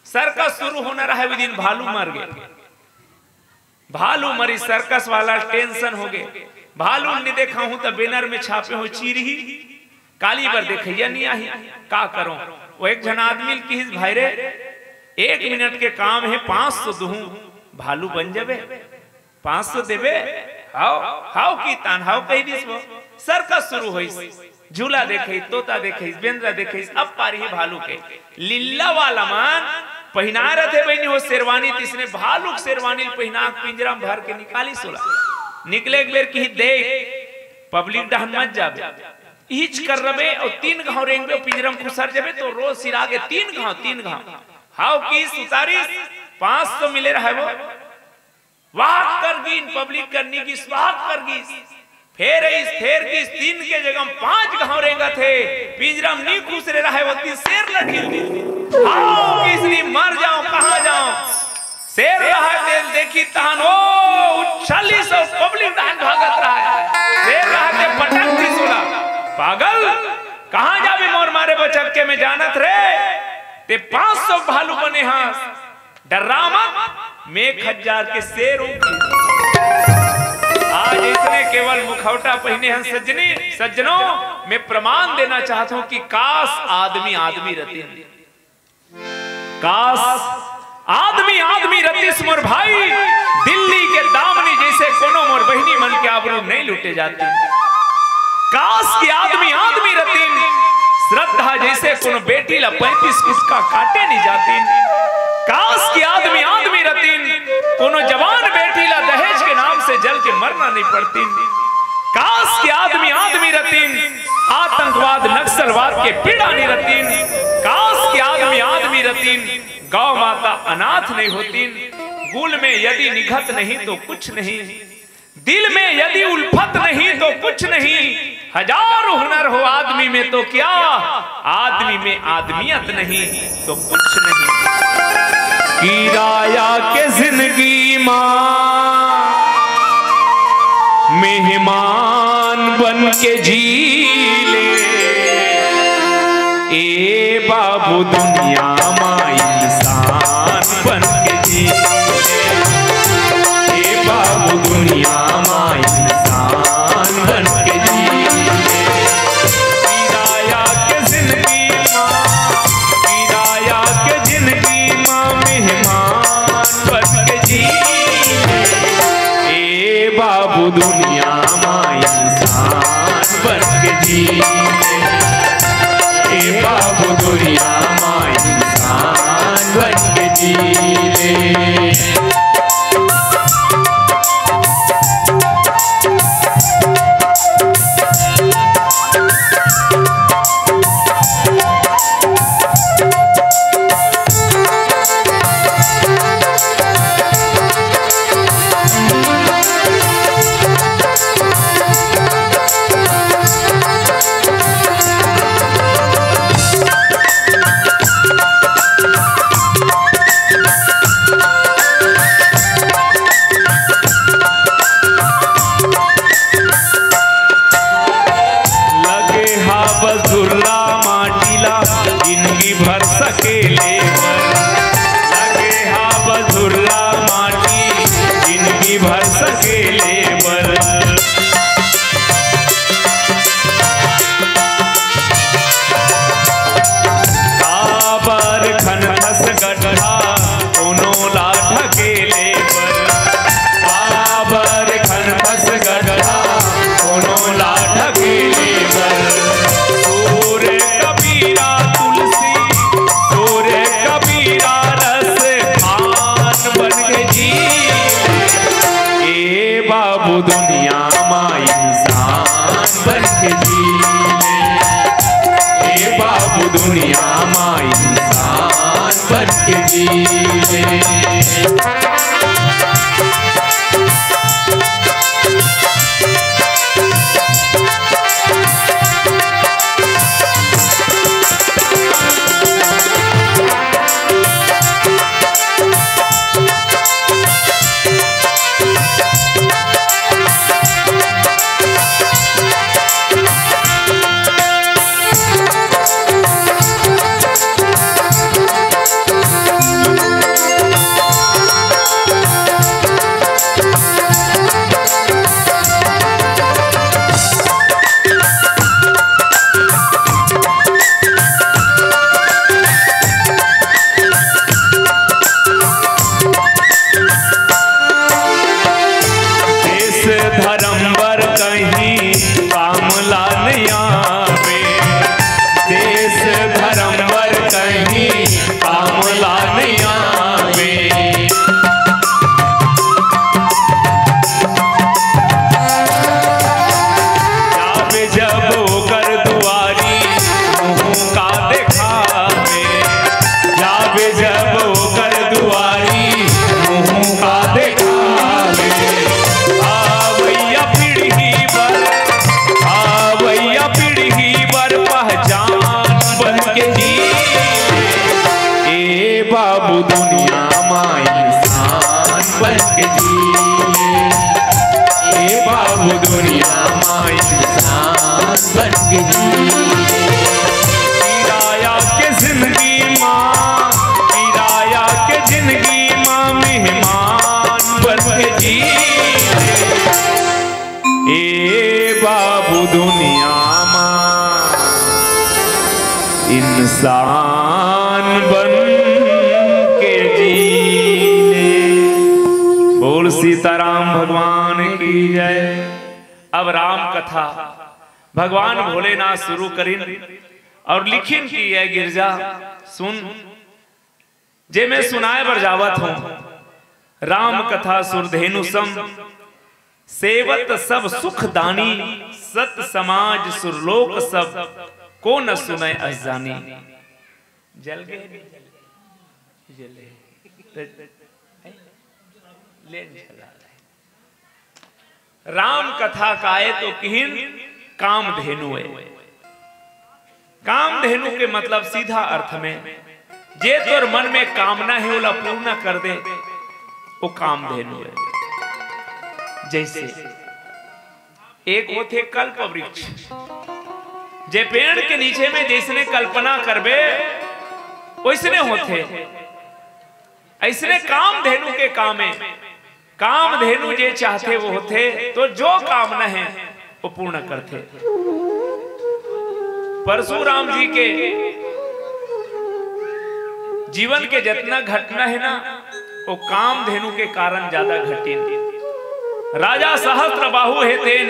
सर्कस शुरू होना रहय, वो दिन भालू मर गे। भालू मरिस, सर्कस वाला टेंशन हो गे। भालू ल नी देखाहूं त बैनर में छापे हो चिरही, काली बर देखइया नी आही, का करों? वो एक झन आदमी ल किहिस, "भाई रे, एक मिनट के काम हे, पांच सौ दुहूं, भालू बन जबे, पांच सौ देबे?" "हाव, हाव," किहिस तान, "हाव," कहि दिस वो। सर्कस शुरू होइस, झूला देखइस, तोता देखइस, बेंदरा देखइस, अब पारी हे भालू के। लीला वाला मन पहिनाय रथे बहिनी हो शेरवानी, तइसने भालू के शेरवानी ल पहिना के पिंजरा म भर के निकालिस ओला। निकले के बेर किहिस, "देख, पब्लिक डहन मत जाबे, इहिच कर रबे अउ तीन घांव रेंगबे, पिंजरा म खुसर जबे, त रोज सिरा गे तीन घांव, तीन घांव।" हाव किहिस, उतारिस, पांच सौ मिले रहय वो। वाक कर गिन, पब्लिक कर नी गिस, वाक कर गिस। फेर अइस, फेर गिस, तीन के जगह म पांच घांव रेंगत हे। पिंजरा म नी खुसरे रहय, ओती शेर ल ढील दिस। हाव किहिस, "नी, मर जांव, कहां जांव?" शेर रहय तेला देखिस तहान ओ उछलिस अउ पब्लिक डहन भागत रहय। शेर रहय ते पटक दिस ओला, "पागल, कहां जाबे मोर मारे बचक के, मैं जानत रे, ते पांच सौ भालू बने हस।" डर्रा मत, मैं एक हजार के शेर हूं। आज इसने केवल मुखौटा पहिने हन सज्जनी, सज्जनों, मैं प्रमाण देना चाहत हूं कि काश आदमी आदमी रतिन। काश आदमी आदमी रतिस मोर भाई, दिल्ली के दामनी जइसे कोनो मोर बहिनी मन के आबरू नहीं लूटे जातिन। काश कि आदमी आदमी रतिन, श्रद्धा जइसे कोनो बेटी ला पैंतीस गुटका काटे नहीं जातिन। काश कि आदमी आदमी रतिन, कोनो जवान बेटी ला दहेज के नाम से जल के मरना नहीं पड़तिन। काश कि आदमी आदमी रतिन, आतंकवाद नक्सलवाद के पीड़ा नहीं रतिन। काश कि आदमी आदमी रतिन, गौ माता अनाथ नहीं होतिन। गुल में यदि निघत नहीं तो कुछ नहीं, दिल में यदि उल्फत नहीं तो कुछ नहीं, हजारों हुनर हो आदमी में तो क्या, आदमी में आदमियत नहीं तो कुछ नहीं। किराया के जिंदगी मां मेहमान बन के जी ले, ए बाबू दुनिया मां इंसान बन के जी ले, ए बाबू दुनिया मां इंसान बन के जी ले। किराया के जिंदगी मां, किराया के जिंदगी मां मेहमान बन के जी ले, ए बाबू दुनिया मां इंसान बन के जी ले, ए बाबू दुनिया मां इंसान बन के जी ले। दुनिया मा इंसान बन के जी ले। देश धर्म बर कहीं काम ला नइ आवे, देश धर्म बर कहीं काम ला नइ आवे। जाबे जब ओकर दुआरी, मुँह का देखावे। जाबे जब ओकर दुआरी, मुँह का देखावे। आवइया पीढ़ी बर, आवइया पीढ़ी बर पहचान बन के जी। ए बाबू दुनिया मा इंसान बन के जी। ए बाबू दुनिया मा इंसान बन के जी। किराया के जिंदगी मा, किराया के जिंदगी मा मेहमान बन के जी। ए बाबू दुनिया मा इंसान बन के जी ले। बोल सीताराम भगवान की जय। अब राम कथा भगवान भोलेनाथ शुरू करिन और लिखिन कि ये गिरजा सुन, जे मैं सुनाए बर जावत हूँ, राम कथा सुरधेनु सम, सेवत सब सुख दानी, सत समाज सुरलोक सब, को न सुनय अस जानी। जल गए, जले। ले चला। राम कथा काय तो किहिन कामधेनु ए। कामधेनु के मतलब सीधा अर्थ में, जे तोर मन में कामना हे, ओला पूर्ण कर दे, वो कामधेनु ए। जैसे एक होथे कल्प वृक्ष, जे पेड़ के नीचे में जैसने कल्पना करबे, वैसने होथे। अइसने कामधेनु के काम ए, कामधेनु जे चाहथे वो होथे, तो जो कामना हे वो पूर्ण करथे। परशुराम जी के जीवन के जतना घटना हे ना, वो कामधेनु के कारण ज्यादा घटिन। राजा सहस्त्र बाहु हे तेन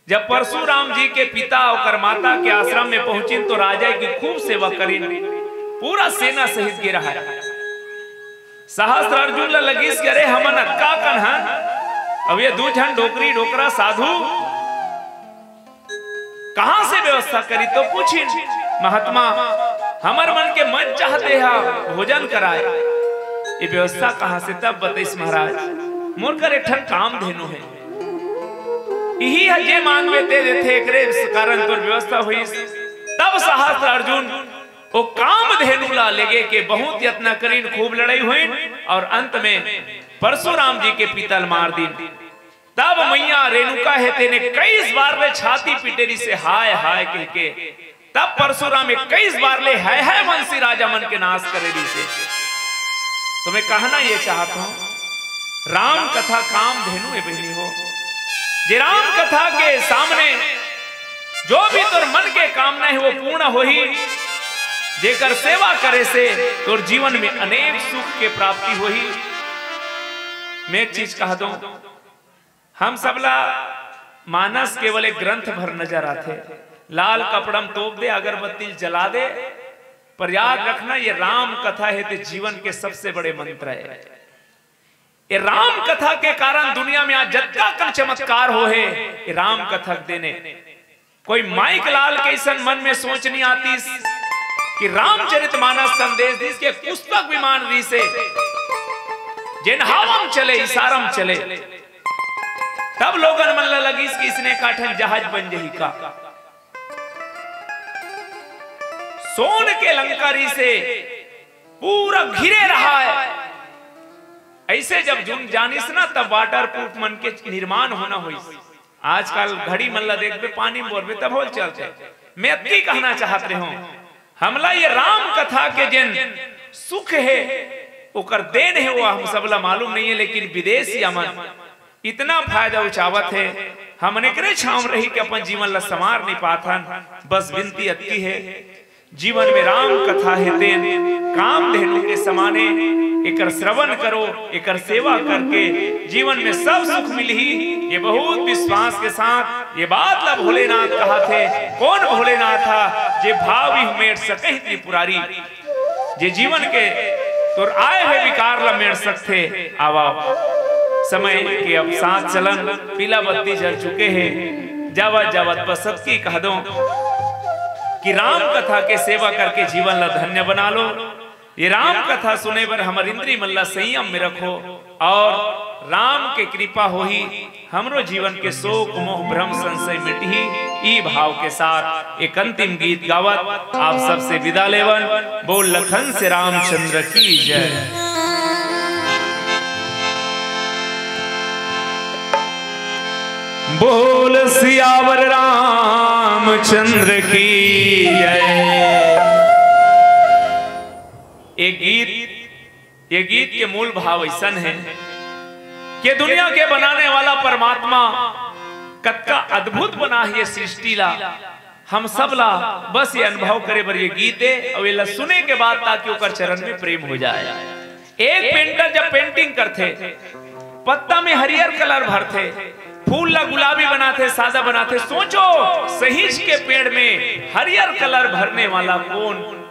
जब परशुराम जी के पिता ओकर माता के आश्रम में पहुंचिन तो राजा की खूब सेवा करिन, पूरा सेना सहित गे रहय। सहस्त्र अर्जुन ला लगिस कि अरे हमन अतका कन हन, अब ये दू झन डोकरी डोकरा साधु कहाँ से व्यवस्था करी तो पूछिन, महात्मा हमर मन के मन चाहथे हा भोजन कराए, ये व्यवस्था कहाँ से? तब बतइस महाराज मोर कर एक ठन कामधेनु हे, इही ह जे मांगबे ते देथे, एकरे कारण तोर व्यवस्था होइस। तब सहस्त्र अर्जुन ओ कामधेनु ला लेगे के बहुत यत्न करिन, खूब लड़ाई होइन और अंत में परशुराम जी के पिता ल मार दीन। तब मैया रेणुका हे तेने इक्कीस बार ले छाती पीटे रिहिसे हाय हाय कहिके। तब परशुराम इक्कीस बार ले हाय हाय वंशी राजा मन के नाश करे रिहिसे। तो मैं कहना ये चाहत हूँ, राम कथा कामधेनु ए बहिनी हो, जे राम कथा के सामने जो भी तोर मन के कामना हे वो पूर्ण होही, जेकर सेवा करे से तोर जीवन में अनेक सुख के प्राप्ति होही। मैं एक चीज कह दूं, हम सबला मानस केवल एक ग्रंथ भर नजर आथे। लाल कपड़ा म तोप दे, अगरबत्ती ल जला दे, पर याद रखना ये राम कथा हे ते जीवन के सबसे बड़े मंत्र हे। ये राम कथा के कारण दुनिया में आज जतका कन चमत्कार होहे, ये राम कथा के देने। कोई माइक लाल के अइसन मन में सोच नहीं आतिस कि रामचरित मानस संदेश दिस के पुस्तक विमान रिसे, जेन हवा म चले, इशारा म चले। तब लोगन मन ला लगिस कि इसने का ठन जहाज बन जही का। सोन के लंका रिसे पूरा घिरे रहा है। अइसे जब जुन जानिस ना, तब वाटरप्रूफ मन के निर्माण होना होइस। आजकल घड़ी मन ला देखबे, पानी म बोरबे, तब होल चलथे। मैं अतकी कहना चाहत रेहों, हमला ये राम कथा के जेन सुख हे, ओकर देन हे, वो हम सबला मालूम नहीं है, लेकिन विदेशिया मन इतना फायदा उठावत हे। हमन एकरे छांव रही के अपन जीवन ला संवार नहीं पाथन। बस विनती अतकी हे, जीवन में राम कथा हे तेन कामधेनु के समाने, एकर श्रवण करो, एकर सेवा करके जीवन में सब सुख मिलही। ये बहुत विश्वास के साथ ये बात ला भोलेनाथ कहत हे। कोन भोलेनाथ हा, जे भाव ही मेट सकही त्रिपुरारी, जे जीवन के तोर आए हुए विकार ला मेट सकथे। आवा, समय के अब साथ चलन, पीला बत्ती जल चुके हे। जावत जावत बस अतकी कह दो कि राम कथा के सेवा करके जीवन ला धन्य बना लो। ये राम कथा सुने बर हमर इंद्री मन ला संयम में रखो और राम के कृपा होही, हमरो जीवन के शोक मोह भ्रम संशय मिटही। ई भाव के साथ एक अंतिम गीत गावत आप सबसे विदा लेवन। बोल लखन से रामचंद्र की जय। बोल सियावर रामचंद्र की जय। ये गीत, ये गीत के मूल भाव अइसन हे कि दुनिया के बनाने वाला परमात्मा कतका अद्भुत बना हे ये सृष्टि ला। हम सब ला बस ये अनुभव करे बर ये गीत हे, अउ एला सुने के बाद ताकि ओकर चरण में प्रेम हो जाए। एक पेंटर जब पेंटिंग करथे, पत्ता में हरियर कलर भरथे, फूल ला गुलाबी बनाथे, सादा बनाथे। सोचो, सहीज के पेड़ में हरियर कलर भरने वाला कोन?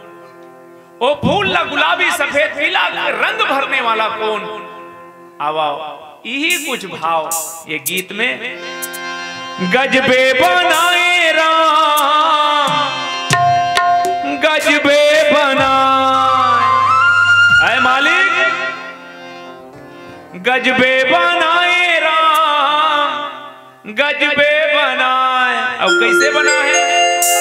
ओ फूल ला गुलाबी, सफेद, पीला रंग भरने वाला कोन? आवा, इही कुछ भाव ये गीत में। गजबे बनाए राम, गजबे बनाए, ऐ मालिक, गजबे बनाए राम, गजबे बनाए। अउ कइसे बना हे?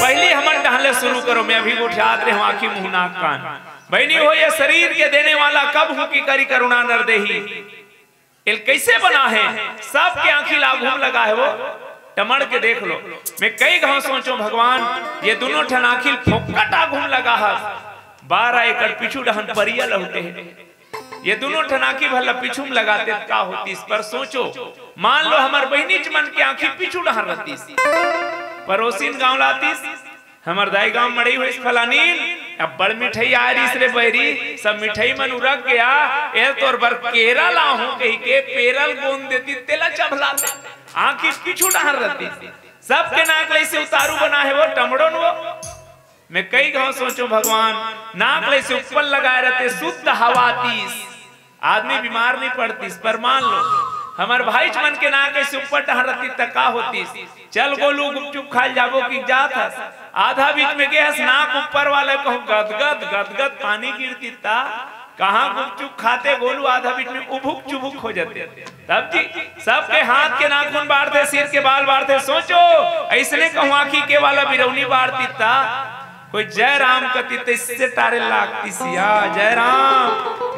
पहिली हमन डहन ले शुरू करो, मैं अभी गोठियात रेहों आँखी, मुँह, नाक, कान। बहिनी हो, ये शरीर के देने वाला कब हूँ कि करी करुणा नर देही। एल कइसे बना हे? सबके आँखी ला आघू म लगा हे वो, टमड़ के देख लो। मैं कई घांव सोचों, भगवान, ये दुनों ठन आँखी ल फोकट आघू म लगा हस, बारह एकड़ पीछू डहन परिया लहुटे हे। ये दुनों ठन आँखी भर ला पीछू म लगाते त का होतिस? पर सोचो, मान लो हमर बहिनीच मन के आँखी पीछू डहर रहतिस, परोसिन गाँव लातिस, हमर दाई गाँव मड़ई होइस फलानीन, अब्बड़ मिठाई आय रिस रे बैरी, सब मिठाई मन उरक गया, ए तोर बर केरा लाहूं कहिके पेरा ल गोंद देतिस, तेला चभलाते। आँखी पीछू डहर रहतिस, सबके नाक ले से उतारू बना हे वो टमड़ोन वो। मैं कई घांव सोचों, भगवान, नाक ले से ऊपर लगाए रहते, शुद्ध हवा आतिस, आदमी बीमार नहीं पड़तिस। पर मान लो, हमर भाईच मन के नाक ले से ऊपर डहर रहतिस, त का होतिस? चल गोलू, गुपचुप खाए ल जाबो कि जात हस, आधा बीच में गे हस, नाक ऊपर वाले कहूं गदगद गदगद पानी गिरतिस, त कहाँ गुपचुप खाते गोलू, आधा बीच में उभुक चुभुक हो जाते। तब जी, सबके हाथ के नाखून बाढ़ते, सिर के बाल बाढ़ते। सोचो, अइसने कहूं आँखी के वाला बिरौनी बाढ़तिस, त कोई जय राम कतिस त इससे टारे लागतिस या, जय राम,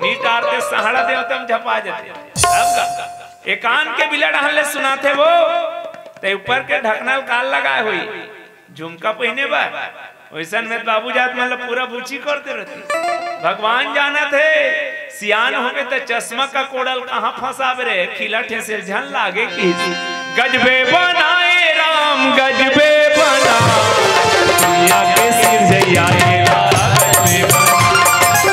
नी टारते सहाड़ा देवता म झपा जाते। अब का? ए कान के बिला डहन ले सुनाथे वो, ते ऊपर के ढकना ल काल लगाए होही, झुमका पहिने बर। वइसन में बाबू जात मन ल पूरा बूची करते रहतिस। भगवान जानत हे, सियान होबे त चश्मा का कोड़ल कहाँ फंसाबे रे, खिला ठेसे झन लागे कि। गजबे बनाए राम, गजबे बना, दुनिया के सिरजैया एला गजबे बना,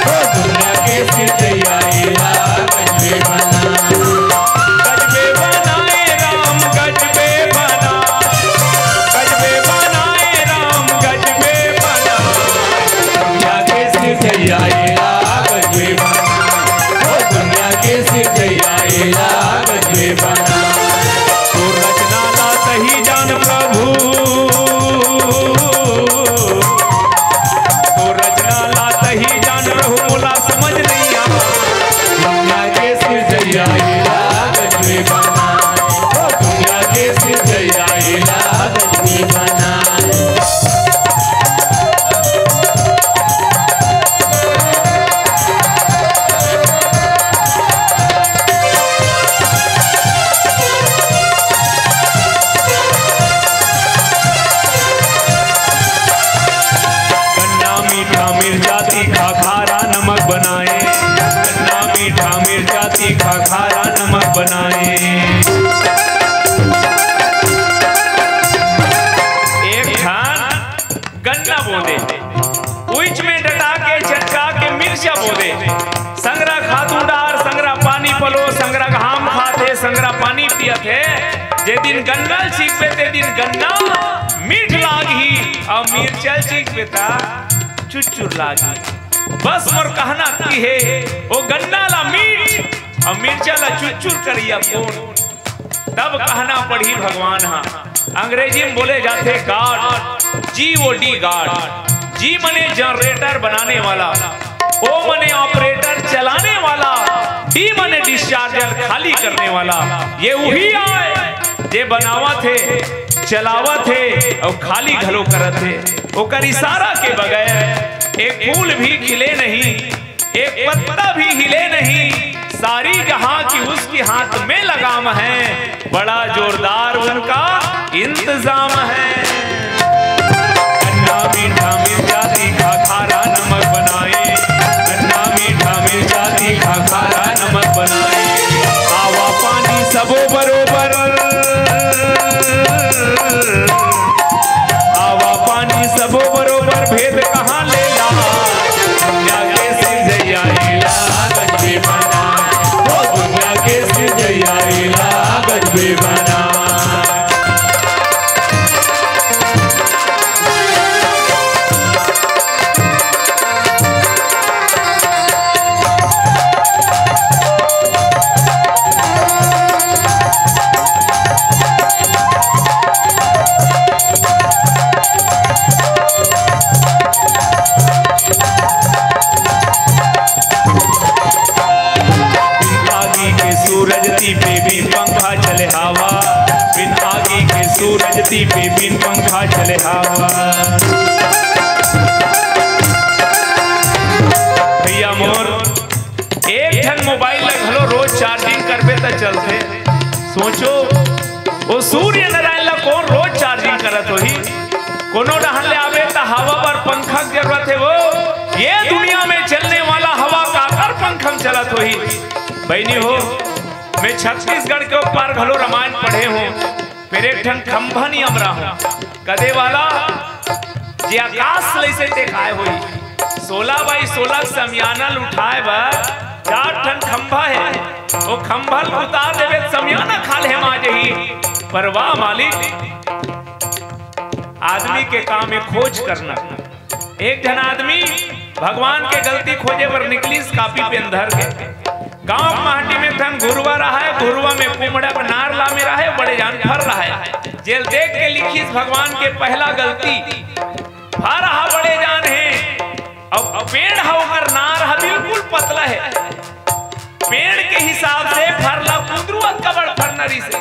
ओ दुनिया के सिरजैया एला गजबे बना। गजबे बनाए राम, गजबे बना, गजबे बनाए राम, गजबे बना, दुनिया के सिरजैया एला गजबे बना, ओ दुनिया के सिरजैया एला गजबे बना। तोर रचना ला सही जान प्रभु, जे दिन गन्ना ल चीखबे ते दिन गन्ना मीठ लागही, अउ मिर्चा ल चीखबे त चुरचुर लागही। बस मोर कहना इही हे, ओ गन्ना ला मीठ अउ मिर्चा ला चुरचुर करइया कोन? तब कहना पड़ही भगवान हा। अंग्रेजी में बोले जाथे God, G O D, God। G मने जनरेटर बनाने वाला, O मने ऑपरेटर चलाने वाला, D मने डिस्चार्जर खाली करने वाला। ये उही आय जे बनावत हे, चलावत हे अउ खाली घलो करत हे। ओकर इशारा के बगैर एक फूल भी खिले नहीं, एक पत्ता भी हिले नहीं। सारी जहां की उसके हाथ में लगाम है, बड़ा जोरदार उनका इंतजाम है। गन्ना मीठा मिर्चा तीखा खारा नमक बनाए, गन्ना मीठा मिर्चा तीखा खारा नमक बनाए। हवा पानी सबो बरोबर, हवा पानी सबो बरोबर, भेद कहाँ ले ला? दुनिया के सिरजैया एला गजबे बना, ओ दुनिया के सिरजैया एला गजबे बना। बिन आगी के सूरज तीपे बिन पंखा चले हवा, बिन आगी के सूरज तीपे बिन पंखा चले हवा। भैया मोर, एक ठन मोबाइल ला घलो रोज चार्जिंग करबे त चलथे। सोचो, ओ सूर्य नारायण ला कोन रोज चार्जिंग करत होही? कोनो डहर ले आबे त हवा बर पंखा के जरूरत हे वो। ये दुनिया में चलने वाला हवा काकर पंखा में चलत होही? बहिनी हो, मैं छत्तीसगढ़ के ऊपर घलो रामायण पढ़े हूँ, फेर एक ठन खंभा नियम रहा हूँ। कदे वाला जे आकाश ले से टेकाए होही। सोलह बाई सोलह के समियाना ल उठाए बर चार ठन खंभा हे, वो खंभा ल उतार देबे त समियाना खाल्हे मा जही। पर वाह मालिक, आदमी के काम हे खोज करना। एक झन आदमी भगवान के गलती खोजे बर निकलिस कापी पेन धर के। गांव के माटी में ठन घुरवा रहय, घुरवा में कुमड़ा के नार लामे रहय, बड़े जान फर रहय। जेल देख के लिखिस भगवान के पहला गलती, फर हा बड़े जान हे, अउ पेड़ हा ओकर नार हा बिल्कुल पतला हे। पेड़ के हिसाब से फर ला कुंदरू अतका बड़ फरना रहिसे,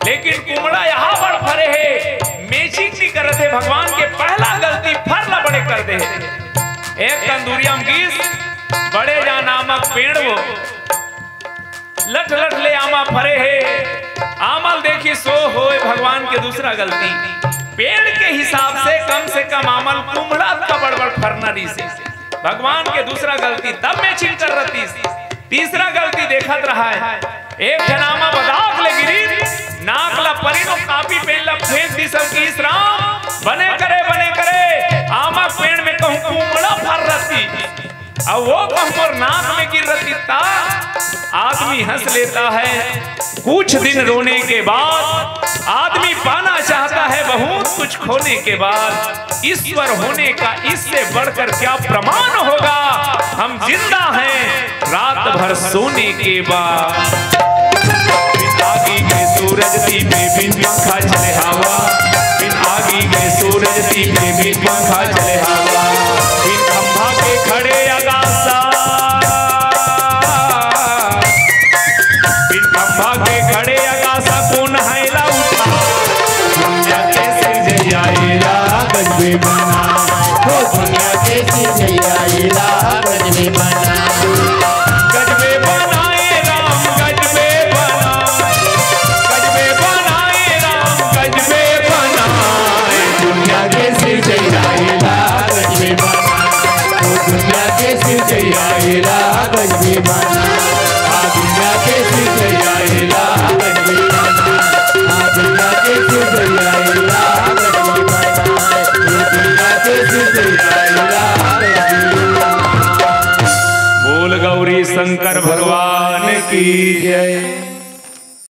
लेकिन कुमड़ा यहाँ बड़ फरे हे, matching नहीं करत हे। भगवान के पहला गलती फर ला बड़े कर दे हे। एक ठन दूरिहा म गिस, बड़े जान आमा के पेड़ वो लट लट ले आमा फरे हे। आमा ल देखिस, ओ होय भगवान के दूसरा गलती, पेड़ के हिसाब से कम से कम आमा ल कुमड़ा अतका बड़ बड़ फरना रहिसे। भगवान के दूसरा गलती तब matching कर रतिस। तीसरा गलती देखत रहय, एक झन आमा बदाक ले गिरिस, नाक ला परिन अउ कापी पेन ला फेंक दिस अउ किहिस, राम, बने करे, बने करे, आमा के पेड़ में कहूँ कुमड़ा फर रतिस, अउ वो कहूँ मोर नाक में गिर रतिस त। आदमी हंस लेता है कुछ दिन रोने के बाद, आदमी पाना चाहता है बहुत कुछ खोने के बाद। ईश्वर होने का इससे बढ़कर क्या प्रमाण होगा? हम जिंदा हैं रात भर सोने के बाद। बिन आगी के सूरज दीपे, बिन पंखा चले हवा। बिन आगी के सूरज दीपे, बिन पंखा चले हवा। बिन खंभा के खड़े अगासा, बिन खंभा के खड़े अगासा कोन हा एला उठा। दुनिया के सिरजइया एला गजबे बना, हो दुनिया के सिरजइया एला गजबे बना। गजबे बनाए राम, गजबे बनाए, गजबे बनाए राम, गजबे बनाए। दुनिया के सिरजइया एला गजबे बनाए, ओ दुनिया के सिरजइया एला गजबे बनाए। आ दुनिया के सिरजइया एला गजबे बनाए, आ दुनिया के सिरजइया एला गजबे बनाए, ओ दुनिया के सिरजइया एला गजबे बनाए। बोल गौरी शंकर भगवान की जय।